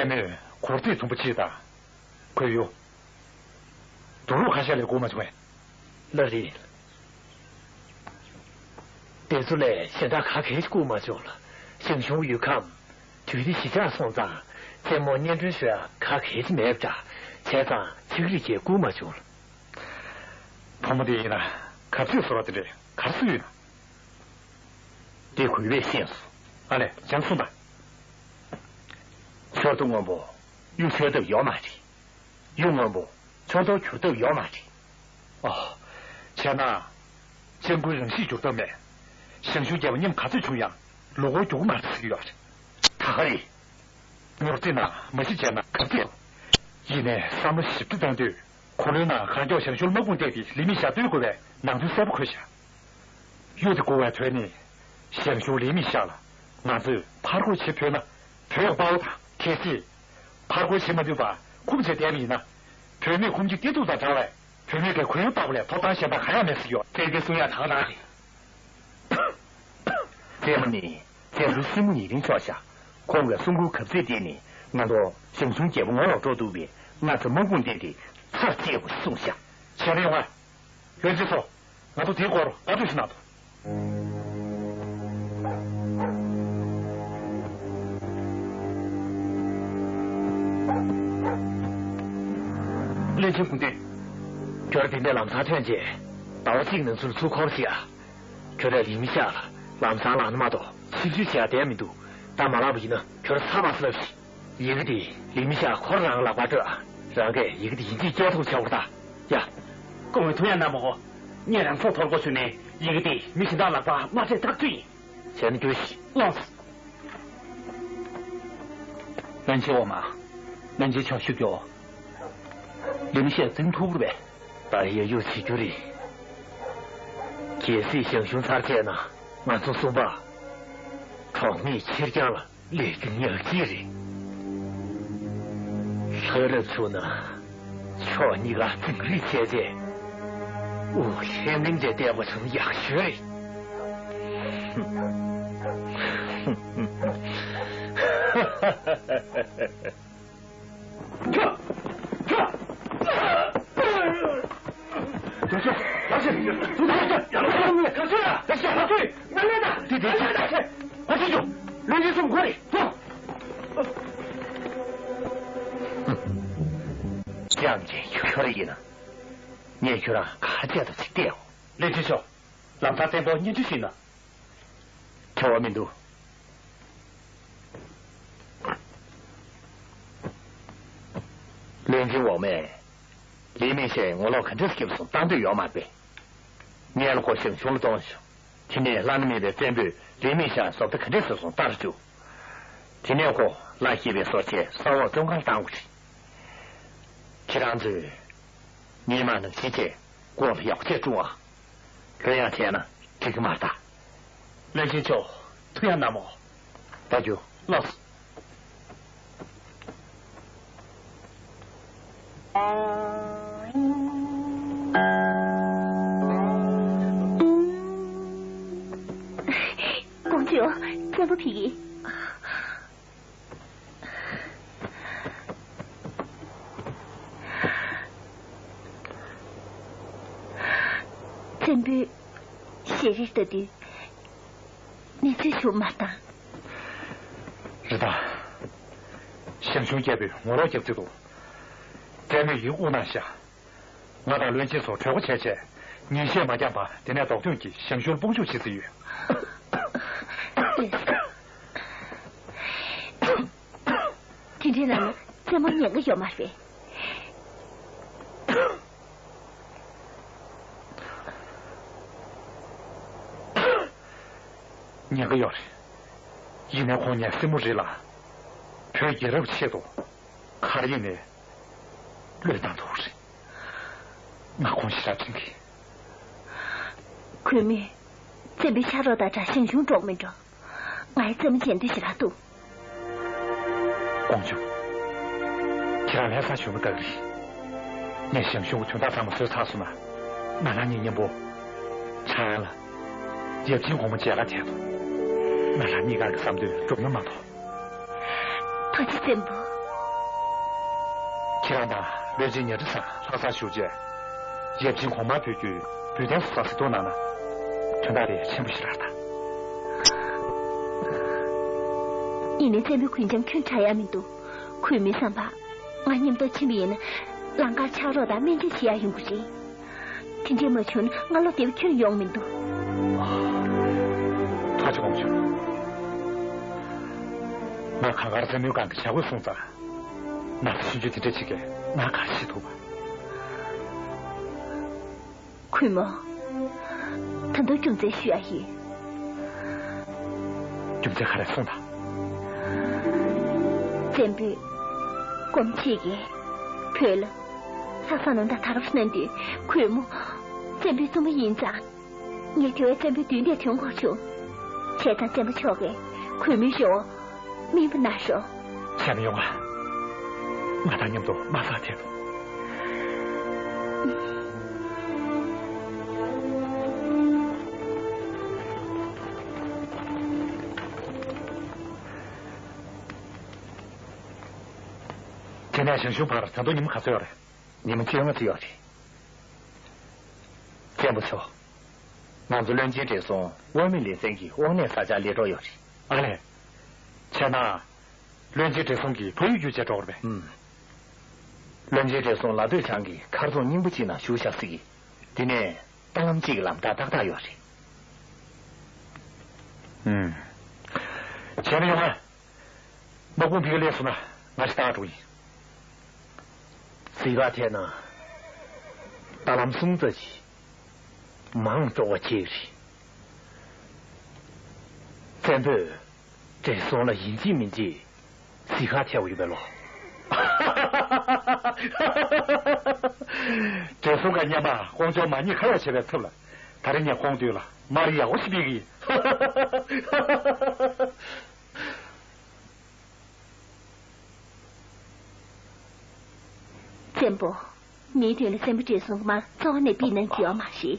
མོས་གོར་རྩེད་ཐུམ་པ་གཅིག་དང་། གོས་ཡུ། དུག་ལོག་ཁ་ཤས་ལས་བསྐུར་མ་བྱུང་བས། ལགས་རེད། དེ་ཚོ་ལས་གཞན་དག་ག་གས་ཀྱི་བསྐུར་མ་བྱུང་ལ། ཞང་ཞུང་ཡུལ་ཁམས་དུས་དེ་གཞིས་ཆགས་སོང་ཙང་། རྩེད་མོ་སྙན་སྒྲོན་ཞུ་ཡ་ག་གས་ཀྱི་མེད་པ་འདྲ། བྱས་ཙང་ཚིག་རིས་ཀྱིས་བསྐུར་མ་བྱུང་ལ། བུ་མོ་དེ་ཡིན་ན་གབ་ཚིག་བཟོ་ར་དེ་འདྲས་གར་སུ་ཡོད་ན། དེ་གུས་པས་ཤེས་སོ། ཨ་ལས་ཅང་གསུངས་དང་། ཆོར་དུ་སྔོན་པོ་གཡུ་ཆོར་ཐབས་ཡོད་མ་རེད། གཡུ་སྔོན་པོ་ཆོར་ཐོག་གྱུར་ཐབས་ཡོད་མ་རེད། ཨོ། བྱས་ན། སྤྱང་ཀིའི་རང་གཤིས་འགྱུར་ཐབས་མེད། ཞང་ཞུང་རྒྱལ་པོ་མཉམ་ག་ཚོད་བྱུང་ཡང་ལོ་འཁོར་རྒྱུག་མ་རེད་ཟེར་གྱི་ཡོད་རེད། ད་ག་རེད། ངོ་རྩིས་ན་མ་གཞི་བྱས་ན་གབ་ཚིག་ཡིན་ནའི་བསམ་བློ་ཞིབ་ཏུ་བཏང་དུས། འཁོར་ལོའི་ནང་གང་མགྱོགས་ཞང་ཞུང་དམག་དཔུང་བཏེགས་ཏེ་ལི་མི་ཤ་བཏུལ་དགོས་པའི་ནང་དོན་གསལ་པོ་འཁོད་བཞག་གཡུ་དེ་བསྐུར་བའི་དོན་ནི། ཞང་ཞུང་ལི་མི་ཤ་ལ་ང་ཚོས་ཕར་རྒོལ་བྱེད་ཕོད་ན། བོད་དཔའ་བོ་དང་གལ་སྲིད། ཕར་རྒོལ་བྱེད་མ་ཐུབ་པར་འཁུམས་བྱས་བསྡད་པ་ཡིན་ན། བུད་མེད་ཁུམ་གྱི་སྐྱིད་སྡུག་དང་བྲལ་བས། བུད་མེད་ཀྱི་གུ་ཡངས་ལྟ་བུ་ལས་ཐོབ་ཐང་གཞན་དག་གང་ཡང་མེད་ཟེར་གྱི་ཡོད། བཙན་པོའི་གསུང་ཡག་དག་དག་རེད། བཙན་པོ་ནི་བཙན་པོའི་སྲིང་མོ་ཡིན་རིང་ཆོག་ཤག་ཁོང་གི་གསུང་མགུར་གབ་ཚིག་དེ་ནི་ང་ཚོ་ཞང་ཞུང་རྒྱལ་པོ་ངོ་ལོག་འགྲོ་འདུག་པས། ང་ཚོ་དམག་དཔུང་བཏེགས་ཏེ་ཚར་བཅད་དགོས་གསུངས་ཤག་བྱས་ན་ཡོང་ང་། བློན་ཆེན་ཚོ། ང་ཚོ་དེའི་སྐོར་བཀའ་འཁྲོལ་ཞིག་གནང་དང་། བློན་ཆེན་སྐུ་མདུན། ཁྱོད་རང་དེ་འདྲའི་ལམ་སང་ཐོན་རྗེས། ཟླ་བ་གཅིག་ནང་ཚུན་ཚུར་འཁོར་ཞིག་ཨ། ཁྱོད་རང་ལི་མི་ཤ་ལ་ལམ་སང་ལངས་ན་མ་གཏོགས་ཕྱིར་བྲོས་བྱས་བསྡད་མི་འདུག་ད་མ་ལངས་པ་ཡིན་ན་ཁྱོད་རང་ཚར་བ་ཟེར་ལབ་ཤིག་ཡི་གེ་དེ་ལི་མི་ཤ་ཁོ་རང་ལག་པར་སྤྲོད་ཨ། རང་གིས་ཡི་གེ་དེ་ཡིན་གཅིག་སྐྱེལ་ཐུབ་བྱ་བར་ད། ཡ། སྐུ་ངོ་ཐུགས་ཡང་གནང་མ་གོ། ངས་རང་ཚོ་ཐོར་གོ་ཚུད་ནས་ཡི་གེ་དེ་མི་གཞན་དག་ལག་པར་མ་སྤྲད་ཐག་ཆོད་ཡིན། བྱས་ན་རྒྱུ་ཞིག་ལོངས། བློན་ཆེན་འོག་མ། བློན་ཆེན་མཆོག་ཞུ་རྒྱུ། ལི་མི་ཤ་འཛིང་ཐུབ་རེད་པས། ད་ཡ་ཡོ་བྱེད་རྒྱུ་རེད། གལ་སྲིད་ཞང་ཞུང་ཚར་བཅད་ན་ང་ཚོ་གསུམ་པ། གྲོགས་མེད་ཕྱིར་འགྱངས་ལ། ལས་རྒྱུ་ཉག་གཅིག་རེད། ལྷ་རབ་བྱུང་ན་ཕྱོགས་གཉིས་ཀ་འཛིང་རེས་བྱས་རྗེས། དབུགས་ལྷན་ལྷན་རེ་བསྡད་པ་བྱུང་ཡག་ཤོས་རེད། ཅང་ཅེ་ཁྱོད་ཡིན་ན། ངས་ཁྱོད་རང་ག་བྱས་དང་ཅིག་བལྟས་འོ། ལས་བྱེད་ཤོག་ལམ་ཐག་བཙན་པོ་སྙན་ཞུ་ཞུས་ན། ཁྱབ་པ་མི་འདུག་བློན་ཆེན་འོག་མས། ལི་མི་ཤའི་ངོ་ལོག་ག་འདྲས་སྐྱེས་སོང་བཏང་འདོད་ཡོད་མ་རེད། ངས་ལ་ཁོ་ཞང་ཞུང་ལ་གཏོང་ཞོག་དེ་ནས་བླ་ན་མེད་པའི་བཙན་པོས་ལི་མི་ཤ་བཟོ་ལྟ་ག་འདྲས་བཟོས་སོང་ལྟ་རུ་བཅུག་དེ་ནས་ཁོ་ལ་སྐྱེས་པའི་སྲོག་ཆད་ས་འོག་བཙོན་ཁང་ལ་བཏང་དགོས་རེད། ཁྱེད་རང་ཚོས་ཉི་མ་ནང་བཞིན་བྱས་སྒོ་ལ་ཡག་པོ་བྱས་བཀྲུང་ཨ། ལོས་ཡང་བྱས་ན་འགྲིག་གི་མ་རེད་ད། བློན་ཆེན་མཆོག་ཐུགས་ཡང་གནང་མོ། ད་རྒྱུ། ལགས་སོ། ཀོང་ཇོ། བཙན་པོ་ཕེབས་ཀྱི། བཙན་པོས་ཞལ་རས་ལྟ་དུས་གནས་ཚུལ་ཞུ་མ་བཏང་། རེད་ད། ཞང་ཞུང་རྒྱལ་པོས་ངོ་ལོག་རྒྱབ་རྩིས་འདུག་བཙན་པོས་ཡིག་དབུགས་གནང་ཤག་ང་དང་བློན་ཆེན་ཚོ་གྲོས་འགོ་བྱས་བྱས། ཉིན་ཤས་མ་འགྱངས་པར་དེ་ནས་རྡོག་ཐོན་གྱིས་ཞང་ཞུང་ལ་དཔུང་འཇུག་བྱེད་རྩིས་ཡོད། དེ་འདྲའི་ལམ་ན་རྩེད་མོ་ཉན་གི་ཡོད་མ་རེད། ཉན་གི་ཡོད་རེད། ཡིན་ནའི་ཁོང་ངའི་སྲིང་མོ་རེད་ལ། བོད་རྒྱལ་རབས་ཆེད་དུ་ག་རེ་ཡིན་ནའི་བློས་བཏང་ཐུབ་རེད། ང་ཁོང་ཞེ་དྲག་དྲན་གི། གུས་མོས་བཙན་པོའི་ཕྱག་རོགས་དང་འདྲ་ཞང་ཞུང་འགྲོགས་མི་འགྲོ། ང་ཡི་རྩེད་མོ་བྱེད་འདོད་ཞེ་དྲག་འདུག་ཀོང་ཇོ། ཁྱེད་རང་ལྷ་ས་གཞོན་པ་དག་རེད། ངས་ཞང་ཞུང་གི་དོན་དག་ཚང་མ་བཟོས་ཚར་སོང་ན། ང་རང་གཉིས་མཉམ་པོ་ཁྲང་ཨན་ལ་ཡབ་ཆེན་གོང་མ་མཇལ་ཁ་བྱས་ཐོག་ང་རང་གཉིས་ཀ་གི་བསམ་དོན་འགྲུབ་ན་མ་གཏོགས། ཐུགས་རྗེ་ཆེན་པོ། ཁྱེད་རང་དང་བློན་ཆེན་ཉ་ཁྲི་ཚང་ལྷ་སར་བཞུགས་རྗེས། ཡབ་ཆེན་གོང་མ་བོད་བརྒྱུད་བོད་དོན་སོགས་གཟིགས་རྟོག་གནང་ན། དོན་དག་དེ་ཆེན་པོ་ཞིག་རེད་ད། ཡིན་ནའི་བཙན་པོའི་གུས་འཇམ་ཁྱོན་དྲག་ཡ་མི་འདུག་གུས་མོའི་བསམ་པ། ང་མཉམ་དུ་ཕྱིན་པ་ཡིན་ན། ལང་ཀར་ཕྱག་རོགས་དང་སྨན་བཅོས་བྱེད་ཡ་ཡོང་གི་རེད། དེ་འདྲས་མ་བྱུང་ན་ང་བློ་བདེ་པོ་ཁྱོན་ཡོང་མི་འདུག་ཐུགས་རྗེ་ཆེ་ཁོང་ཆུང་། ང་གང་ལྟར་བཙན་པོའི་སྒང་གི་བྱ་རྒོད་སོང་ཙང་། ན་ཚ་ཆུང་ཆུང་དེ་འདྲས་བྱེད་མཁན་ང་ག་རེ་བྱེད་ཐུབ་པ། གུས་མོ། ད་དུང་རྒྱུ་མཚན་ཞུ་ཡ་ཡིན། རྒྱུ་མཚན་ག་རེ་གསུངས་དང་། བཙན་པོས་སྒོམ་ཆེ་གིས་བོད་ལ་ལྷག་བསམ་རྣམ་དག་དར་བ་གནང་དུས། གུས་མོ་བཙན་པོའི་བཙུན་མོ་ཡིན་ཙང་། ངས་དེ་བས་བཙན་པོའི་མདུན་དེར་ཐོན་དགོས་བྱུང་། བྱས་ཙང་བཙན་པོ་མཆོག་གིས་གུས་མོའི་རེ་བ་སྨིན་པ་གནང་རོགས། བྱས་ན་ཡོང་ང་། ང་དང་མཉམ་དུ་དམག་སར་ཐེག་དང་། དེ་ནས་ཞང་ཞུང་བར་ད་དུང་ཉིན་མོ་ག་ཚོད་ཡོད་རེད། ཉིན་མོ་བཅོ་ལྔ་ཙམ་ཡོད་རེད། བཙན་པོ་མཆོག་ང་ཚོ་བློན་ཆེན་བགྲེས་སོང་དབང་མེད་ལེ་ཚན་གྱི་དབང་གནས་གསར་རྒྱག་སླེབས་འགྲོ་ཡོད་རེད། ཨ་ལས། བྱས་ན། བློན་ཆེན་བགྲེས་སོང་གིས་ཕ་ཡུལ་བསྐྱོད་བྱས་འགྲོ་གི་རེད་པས། ཨུམ། བློན་ཆེན་བགྲེས་སོང་ལ་སྟོད་བྱང་གི་མཁར་རྫོང་རྙིང་པ་གཅིག་ནང་བཞུགས་བཞག་ཟེར་གི། དེ་ནས་རྟ་ལམ་གཅིག་གི་ལམ་ཐག་ཏག་ཏག་ཡོད་རེད། ཨུམ། བྱས་ན་ཡོང་ང་། དམག་དཔུང་ཕ་གིར་སླེབས་སོང་ན་ང་ཞིག་ལྟ་ག་འགྲོ་ཡིན། གཟིགས་ག་ཐད་ན། རྟ་ལམ་གསུམ་ཙམ་ཞིག་མང་དཀྲོག་པ་བྱས་རེད། བཙན་པོས་བགྲེས་སོང་ལ་ཡིན་གཅིག་མིན་གཅིག་གཟིགས་ག་ཐད་པ་ཡོད་པས་ལོ། བགྲེས་སོང་ག་སྔོན་མ་ཀོང་ཇོ་མ་ཉེས་ཁ་གཡོགས་བྱས་པའི་ཚབ་ལ། ད་རེས་ངས་ཁོང་མདུན་ལ་དམར་ཡག་པོ་ཞིག་ཕུལ་གི་ཡིན། བཙན་པོ། ངའི་དོན་ལ་བཙན་པོ་བགྲེས་སོང་གིས་མར་གཙོ་བོ་ནས་ཕུད་གནང་རྒྱུ་ཡོད་མ་རེད།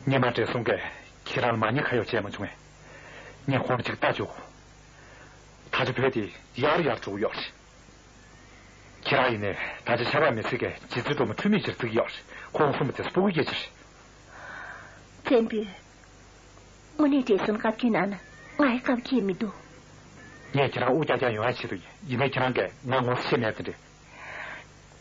སྔོན་མ་བགྲེས་སོང་གིས་ཁྱེད་རང་ལ་མ་ཉེས་ཁ་གཡོགས་བྱས་མ་བྱུང་ངས། ངས་ཁོང་ལ་ཅིག་ལྟ་བཅུག་གོ། ད་ཆ་བོད་དེ་ཡར་ཡར་འགྲོ་གི་ཡོད་རེད། ཁྱེད་རང་ཡིན་ནའི་ད་ཆ་ཆར་པ་མི་སེར་གྱི་རྗེ་བཙུན་སྒྲོལ་མ་འཁྲུལ་མེད་ཅིག་བརྩི་གི་ཡོད་རེད། ཁོང་གསུངས་པ་དེ་སྤུ་གུ་སྐད་ཆ་རེད། བཙན་པོས། དངོས་གནས་བགྲེས་སོང་བཀའ་བཀྱོན་གནང་ན་ང་ཡི་བཀའ་བཀྱོན་མི་འདུག་ངས་ཁྱེད་རང་དབུགས་རྒྱག་རྒྱག་ཡོང་ཡ་བྱེད་དུ་ཡིན། ཡིན་ནའི་ཁྱེད་རང་གིས་ང་ངོ་ཤེས་མེད་དེ་འདྲ།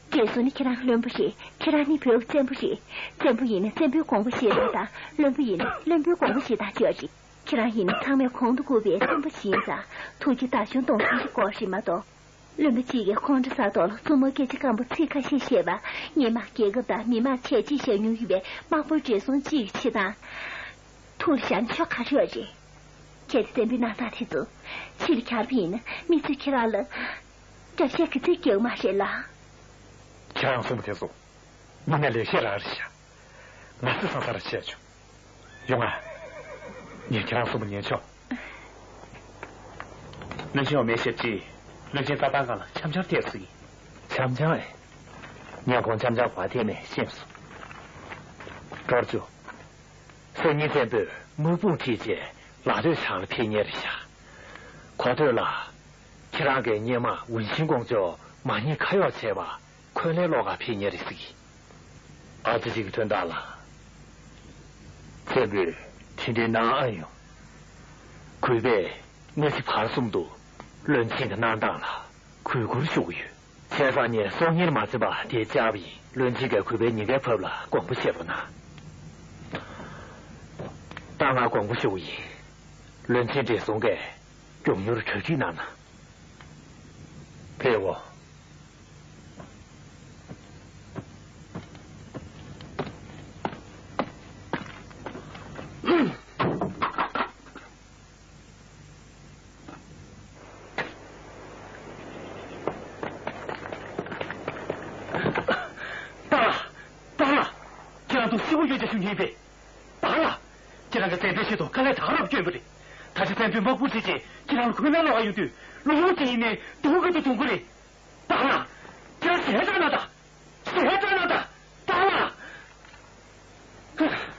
བགྲེས་སོང་ནི་ཁྱེད་རང་བློན་པོ་རེད། ཁྱེད་རང་ནི་བོད་ཀྱི་བཙན་པོ་རེད། བཙན་པོ་ཡིན་ན་བཙན་པོའི་དགོངས་པ་བཞེས་སྟངས་དང་། བློན་པོ་ཡིན་ན་བློན་པོའི་དགོངས་པ་བཞེས་སྟངས་ཅིག་ཡོད་རེད། ཁྱེད་རང་ཡིན་ན་ཚང་མས་གོང་དུ་བཀུར་བའི་བཙན་པོ་ཞིག་ཡིན་ཙང་། ཐུགས་རྗེ་དག་གཞུང་གཏོང་མཁན་ཞིག་དགོས་རེད་མ་གཏོགས། བློན་པོ་གཅིག་གིས་ཁོང་ཁྲོ་ཟ་ཐོག་ལ་བཙུན་མོ་སྐད་ཆ་སྐམ་པོ་ཚིག་ཁ་ཤས་བཤད་པ། སྔོན་མ་རྒྱལ་ཁབ་དང་མི་དམངས་བྱས་རྗེས་བཞག་མྱོང་ཡོད་པའི་དམག་དཔོན་བགྲེས་སོང་གཅིག་གི་བྱེད་སྟངས། ཐུགས་ལ་བཞག་ན་ཆོ་ག་རེ་ཡོད་རེད། གལ་ཏེ་བཙན་པོའི་རྣམ་ཐར་དེ་ཚོ་ཕྱི་ལ་གྱར་བ་ཡིན་ན། མི་ཚོས་ཁྱེད་རང་ལ་དགྲ་བཤད་གི་ཚིག་རྒྱག་མ་རེད་ལ། ཁྱེད་རང་གསུངས་པ་དེ་ཚོ་དངོས་གནས་ལེགས་བཤད་རང་རེད་ཤག་ང་སེམས་སང་ས་ར་བྱས་བྱུང་། ཡོང་ང་། ངས་ཁྱེད་རང་གསུངས་པ་ཉན་ཆོག་བློན་ཆེན་འོ་མའི་ཞབས་ཕྱི། བློན་ཆེན་རྩྭ་ཐང་སྒང་ལ་འཆམ་འཆམ་ཐེབས་སོང་ཡིན། འཆམ་འཆམ་ཨེ། ངས་ཁོང་འཆམ་འཆམ་ག་པར་ཐེབས་མེད་ཤེས་སོང་། ཀྲོར་ཅུ། སང་ཉིན་བཙན་པོས་དམག་དཔུང་ཁྲིད་རྗེས་ལ་སྟོད་བྱང་ལ་ཕེབས་མཁན་རེད་ཤག་གོ་ཐོས་ལ། ཁྱེད་རང་གིས་སྔོན་མ་ཝུན་ཆིང་ཀོང་ཇོ་མ་ཉེས་ཁ་གཡོགས་བྱས་པ། འཁོན་ལན་སློག་ག་ཕེབས་མཁན་རེད་ཟེར་གི། ཨ་ཙི་ཅིག་གི་དོན་དག་ལ། བཙན་པོས་དེ་འདྲའི་གནང་ཨ་ཡོང་། གུས་པས་སྔ་ཕྱི་བར་གསུམ་དུ་བློན་ཆེན་གྱི་གནང་སྟངས་ལ་གུས་བཀུར་ཞུ་གི་ཡོད། བྱས་ཙང་ངས་སྲོག་ཉེར་མ་ཟིན་པར་དེ་བཅར་བ་ཡིན། བློན་ཆེན་གྱིས་གུས་པའི་ཉིན་འགའི་བབས་ལ་དགོངས་པ་བཞེས་རོགས་གནང་། ད་ང་དགོངས་པ་ཞུ་གི་ཡིན། བློན་ཆེན་བགྲེས་སོང་གིས་མགྱོགས་མྱུར་གྲ་སྒྲིག་གནང་ན། ཕེབས་འོ། པཱ་ལགས། པཱ་ལགས། ཁྱེད་རང་ཚོ་སྐྱིད་པོ་ཡོད་ཅེས་ཞུ་མཁན་ཡིན་པས། པཱ་ལགས། ཁྱེད་རང་གིས་བཙན་པོའི་ཆེད་དུ་དཀའ་ལས་དྲག་རབས་བསྐྱོན་པ་རེད། ད་ཆ་བཙན་པོས་དམག་དཔུང་ཁྲིད་རྗེས་ཁྱེད་རང་ལ་འཁོན་ལན་སློག་ག་ཡོང་དུས། ལོ་ངོ་གཅིག་ཡིན་ནའི་སྡུག་ག་ཏུ་སྡུག་གི་རེད། པཱ་ལགས། ཁྱེད་རང་ཞལ་དྲག་གནང་དང་། ཞལ་དྲག་གནང་དང་། པཱ་ལགས།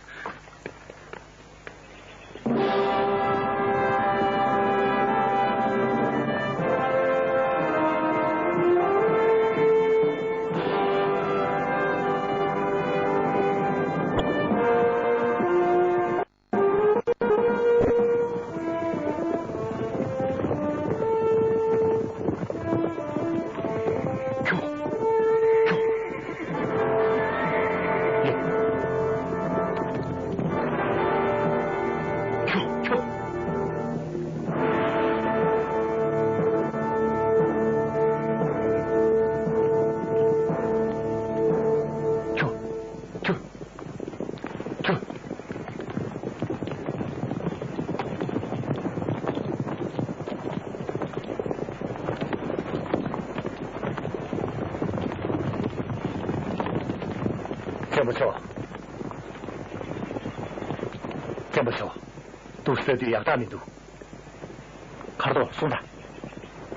བཙན་པོ་མཆོག་བཙན་པོ་མཆོག་འདུག་ཟེར་དུས་ཡག་རྟགས་མི་འདུག་མཁར་རྫོང་སོང་དང་།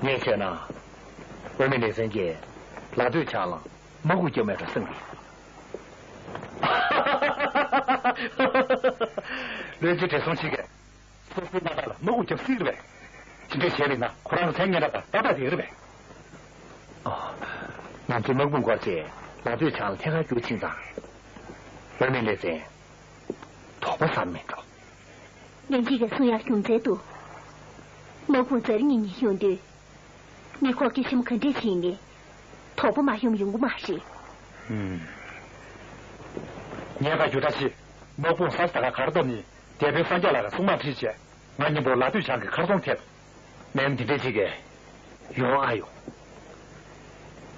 ངས་བྱས་ན། དབུ་མའི་ལེ་ཚན་གྱིས་ལ་སྟོད་བྱང་ལ་དམག་དཔུང་བརྒྱབ་མེད་འགྲོ་བསམ་གི། བློན་ཆེན་བགྲེས་སོང་ཅིག་གིས། སོ་སོའི་མངའ་བདག་ལ་དམག་དཔུང་བརྒྱབ་སྲིད་རེད་པས། དེ་འདྲ་བྱས་པས་ན་ཁོ་རང་གི་མཚན་སྙན་གྲགས་དང་ཏག་ཏག་དེ་རེད་པས། ཨོ། ང་ཚོའི་དམག་དཔུང་སྐོར་ཆེད་ལ་སྟོད་བྱང་ལ་ཐད་ཀར་རྒྱུག་ཕྱིན་ཙང་། དབུ་མའི་ལེ་ཚན་དོགས་པ་ཟ་མི་འགྲོ། བློན་ཆེན་གྱིས་གསུང་ཡག་རྒྱུ་མཚན་འདུག་དམག་དཔུང་ཛ་རིག་གཉིས་གཉིས་ཡོང་དུས། མི་ཁོག་གི་ཞིམ་ག་འདྲས་བྱས་ནས་དོགས་པ་མ་ཡོང་ཡོང་གི་མ་རེད། ཨུམ། ངས་ཁ་རྒྱུ་འདྲ་ཞིག་དམག་དཔུང་ས་ཆ་ད་ག་གར་བཏབ་ནས་དེ་བོད་སངས་རྒྱས་ལགས་ཀྱི་སྲུང་དམག་ཁྲིད་བྱས། ང་མཉམ་པོ་ལ་སྟོད་བྱང་གི་མཁར་རྫོང་ཐེབས། སྨན་མི་དེ་འདྲས་ཅིག་གིས་ཡོང་ཨ་ཡོང་།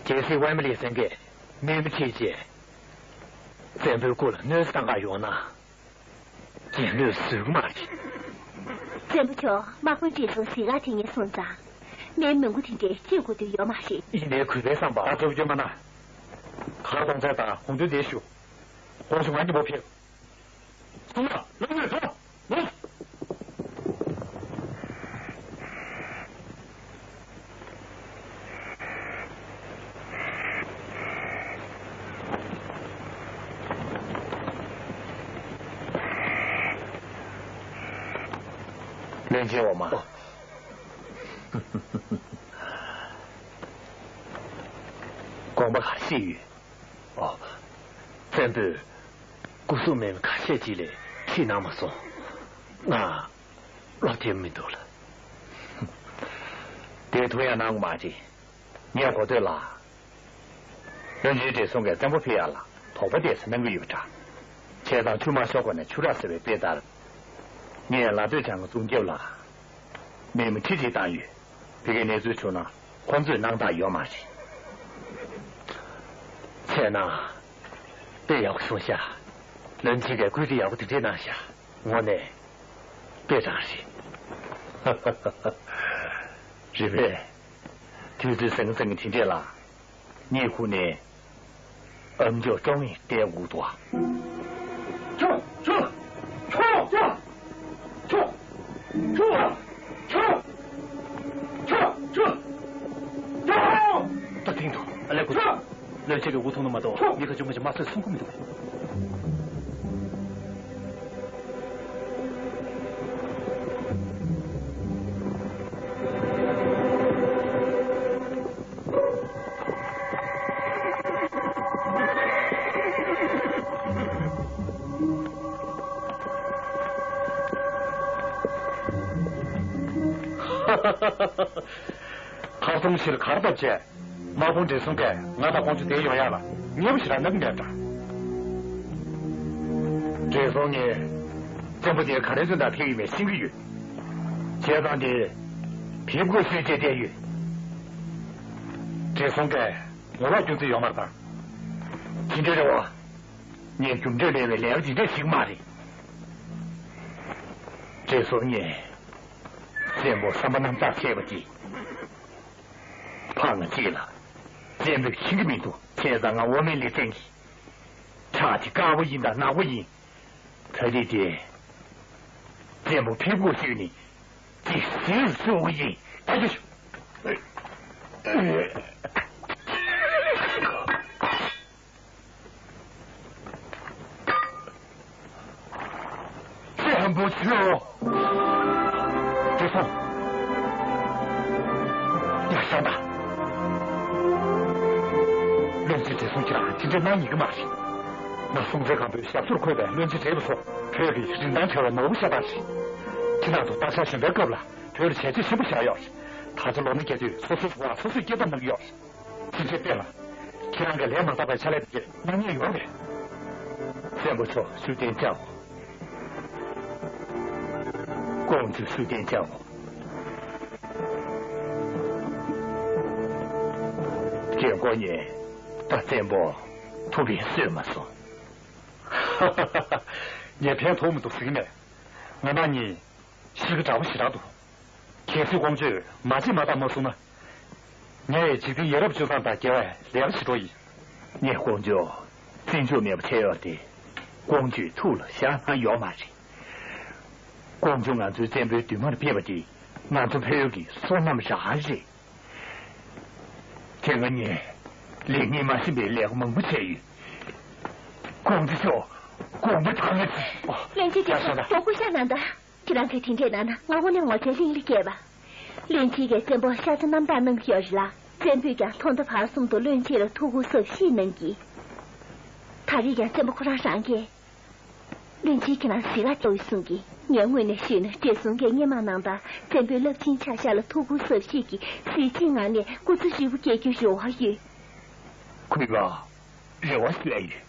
རྒྱལ་སྲས་དབུ་མའི་ལེ་ཚན་གྱིས་སྨན་མི་ཁྲིད་བྱས། བཙན་པོའི་སྐུ་ལ་གནོད་འཚེ་བཏང་ག་ཡོང་ན། རྒྱལ་གནོད་བཟོད་ཀྱི་མ་རེད། བཙན་པོ་མཆོག་དམག་དཔོན་བགྲེས་སོང་གཟིགས་ཁ་དེ་ངས་སོང་ཙང་། སྨན་མི་མགོ་དེ་འདྲས་ཁྲིད་དགོས་དོན་ཡོད་མ་རེད། ཡིན་ནའི་གུས་པའི་བསམ་པ། ད་ཚོ་སྐྱོན་མ་ན། གར་གཏོང་ཚད་དང་ཧོང་དུ་བསྡད་ཞུ། དགོངས་ཞུ་ང་གཉིས་པོ་ཕེབས། ཚང་མ་ལག་ནས་ཐོངས། ལོག་བློན་ཆེན་འོག་མ། ཨོ། དགོངས་པ་ག་རེ་བཞེས་ཡོད། ཨོ། བཙན་པོས་སྐུ་སྲུང་མི་ཁ་ཤས་ཅིག་ལ་ཁྲིད་གནང་མ་སོང་། ང་བློ་བདེ་མི་འདུག་ལ། དེ་ཐུགས་ཡང་གནང་དགོས་མ་རེད། ངས་གོ་ཐོས་ལ། བློན་ཆེན་བགྲེས་སོང་གིས་བཙན་པོ་ཕེབས་ཡག་ལ་དོགས་པ་དེ་ཚོ་གནང་གི་ཡོད་འདྲ། བྱས་ཙང་ཆུ་མ་ཤོར་གོང་ནས་ཆུ་རགས་ཟེར་བའི་དཔེ་ལྟར། ངས་ལ་སྟོད་བྱང་གི་རྫོང་རྒྱབ་ལ། མི་མི་ཁྲི་ཁྲི་བཏང་ཡོད། དེ་གའི་གནས་ཚུལ་བྱུང་ན་ཁོ་ཚོས་སྣང་དག་ཡོད་མ་རེད། བྱས་ན། དཔེ་ཡག་པོ་སོང་ཤག་བློན་ཆེན་གྱིས་བཀོད་སྒྲིག་ཡག་པོ་དེ་འདྲས་གནང་ཤག་དངོས་གནས་དཔེ་དྲང་རེད། རེད་པས། དུས་ཚོད་ཟང་ཟིང་དེ་འདྲས་ལ། གཉིད་ཁུག་ནས་ཨམ་ཅོག་ཀྲོང་ངེར་བལྟས་འུག་འདུག་ཨ། ཆོ། ཆོ། ཆོ། ཆོ། ཆོ། ཆོ། ཆོ། ཆོ། ཆོ། ཆོ། ད་ཐེངས་དུ། ཨ་ལས་ཁུ། ཆོ། བློན་ཆེན་གྱི་འུ་ཐུང་ནི་མ་གཏོགས་ཆོ། མི་ཁ་ཆུང་མ་ཞིག་མ་ཚོད་གསུང་གི་མི་འདུག་ཁ་སང་ཕྱིར་གར་བཏབ་བྱས། དམག་དཔོན་བགྲེས་སོང་གིས་ང་དང་ཀོང་ཇོ་བསྡད་ཡོང་ཡག་ལ་མཉེས་པོ་ཞེ་དྲག་གནང་གི་མེད་འདྲ། བགྲེས་སོང་ངས་བཙན་པོ་དེ་ག་རེ་བཟོས་འདྲ་ཕེབས་ཡིན་མེད་ཤེས་ཀྱི་ཡོད། བྱས་ཙང་དེ་ཕེབས་དགོས་ཤེས་བྱས་བསྡད་ཡོད། བགྲེས་སོང་གིས་ངོ་ལོག་རྒྱུ་མཚན་ཡོད་མ་རེད་ད། ཇི་འདྲ་རེད་བ། ངས་རྒྱུ་འབྲས་མེད་པའི་ལས་ཀ་ཇི་འདྲ་ཞིག་མ་རེད། བགྲེས་སོང་ངས་བཙན་པོ་བསམ་པ་རྣམ་དག་བྱས་པ་དེ། ཕངས་གཅིག་ལ་བཙན་པོས་ཤེས་ཀྱི་མི་འདུག་བྱས་ཙང་ང་དབུ་མའི་ལེ་ཚན་གྱི་ཁྲག་དེ་དཀར་པོ་ཡིན་དང་ནག་པོ་ཡིན། ད་རེས་དེ་བཙན་པོ་ཕེབས་དགོས་ཞུས་ནས་ཅིག་ཟེར་གསུང་གི་ཡིན། ད་ཅི་ཞུ། ཅི་ཧམ་པོ་བྱོས། བགྲེས་སོང་། ཡར་བཞེངས་དང་། བློན་ཆེན་བགྲེས་སོང་ཁྱེད་རང་དེ་འདྲ་གནང་ཉན་གི་མ་རེད། ང་སྲོང་བཙན་སྒམ་པོའི་ཞབས་སོར་འཁོད་པའི་བློན་ཆེན་བགྲེས་པོ་ཚོ་བོད་ཀྱི་རིན་ཐང་བྲལ་བའི་ནོར་བུ་ཤ་སྟག་རེད། ཁྱེད་རང་ཚོ་སྟག་ཤར་གཞོན་པའི་སྐབས་ལ་བོད་ལ་བྱས་རྗེས་ཆེན་པོ་བཞག་ཡོད་རེད། ད་ཆ་ལོ་ན་བརྒྱད་དུས་སོ་སོའི་གཟུགས་པོ་ལ་སོ་སོས་སྐྱེལ་ཐབས་གནང་གི་ཡོད་རེད། ཅི་འདྲའི་དཔེ་ལ། ཁྱེད་རང་གིས་ལས་མ་བསགས་པའི་ཕྱག་ལས་དེ་གནང་ཉན་ཡོད་རེད། བཙན་པོ་མཆོག་ཤུགས་ལྡན་བཅའ་འོ། ཀོང་ཇོ་ཤུགས་ལྡན་བཅའ་འོ། རྒན་གོག་ངས་ད་བཙན་པོ་ཐུགས་ཕན་གསོས་མ་སོང་། ངས་ཕན་ཐོགས་མི་འདུག་ཟེར་གི་མེད། ང་རང་གཉིས་གཤིས་ཀ་འདྲ་པོ་ཞེ་དྲག་འདུག་གལ་སྲིད་ཀོང་ཇོས་མ་བྱེད་མ་བཏང་མ་གསུངས་ན། ངས་འཇིག་རྟེན་ཡ་རབས་སྤྱོད་བཟང་དང་འགལ་བའི་ལས་ཀ་བྱེད་འགྲོ་ཡིན། ངས་ཀོང་ཇོ། བརྩི་འཇོག་མེད་པ་བྱས་ཡོད་དེ། ཀོང་ཇོའི་ཐུགས་ལ་བཞག་སྣང་ཡོད་མ་རེད། ཀོང་ཇོ་ང་ཚོའི་བཙན་པོའི་མདུན་མར་ཕེབས་པ་དེ་ང་ཚོ་བོད་ཀྱི་བསོད་ནམས་རང་རེད། ཁྱེད་ང་གཉིས་ལེགས་ཉེས་མ་ཤེས་པའི་ལས་ཀ་མང་པོ་བྱས་ཡོད། ཀོང་ཇོ་མཆོག་དགོངས་པ་དྭངས་ལ་བློན་ཆེན་རྒྱལ་པོ་མགྱོགས་པོ་ཤ་ན་ད། ཁྱེད་རང་ཚོས་དེ་འདྲས་གནང་ན་ང་དངོས་གནས་ངོ་ཚའི་གླིང་ལ་སྐྱེས་པ། བློན་ཆེན་གྱིས་བཙན་པོར་ཤ་ཚ་རྣམ་དག་གནང་གི་ཡོད་རེད་ལ། བཙན་པོས་ཀྱང་ཐོག་མཐའ་བར་གསུམ་དུ་བློན་ཆེན་ལ་ཐུགས་ཁུར་གཟབ་བཞེས་གནང་གི། ད་རེས་ཀྱང་བཙན་པོ་ཁོ་རང་རང་གིས། བློན་ཆེན་ཁྱེད་རང་གཟིགས་ག་འགྲོ་གསུང་གི། ངས་དངོས་གནས་ཞུས་ན་བགྲེས་སོང་གིས་སྔོན་མ་ནང་ལྟར་བཙན་པོའི་རླབས་ཆེན་ཆ་བཞག་ལ་ཐུགས་ཁུར་གཟབ་བཞེས་ཀྱིས་གཟི་བརྗིད་ངང་ནས་སྐུ་ཚེ་ཧྲིལ་པོ་སྐྱེལ་རྒྱུའི་རེ་བ་ཡོད། གུས་པ། རེ་བ་ཞུ་ཡ་ཡོད།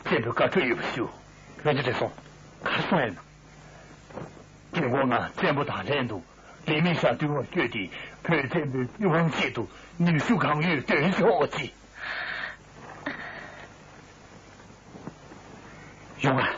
བཙན་པོས་བཀའ་འཁྲོལ་ཡོད་པ་ཞུ། བློན་ཆེན་བགྲེས་སོང་། ག་རེ་གསུང་ཡ་ཡིན་ན། དེ་སྐོར་ང་བཙན་པོ་དང་ལྷན་དུ་ལི་མི་ཤ་འདུལ་བར་བསྐྱོད་དེ་བོད་བཙན་པོའི་པི་ཝང་ཆེད་དུ་ནུས་ཤུགས་གང་ཡོད་འདོན་ཆོག་ཅིག་ཡོང་ང་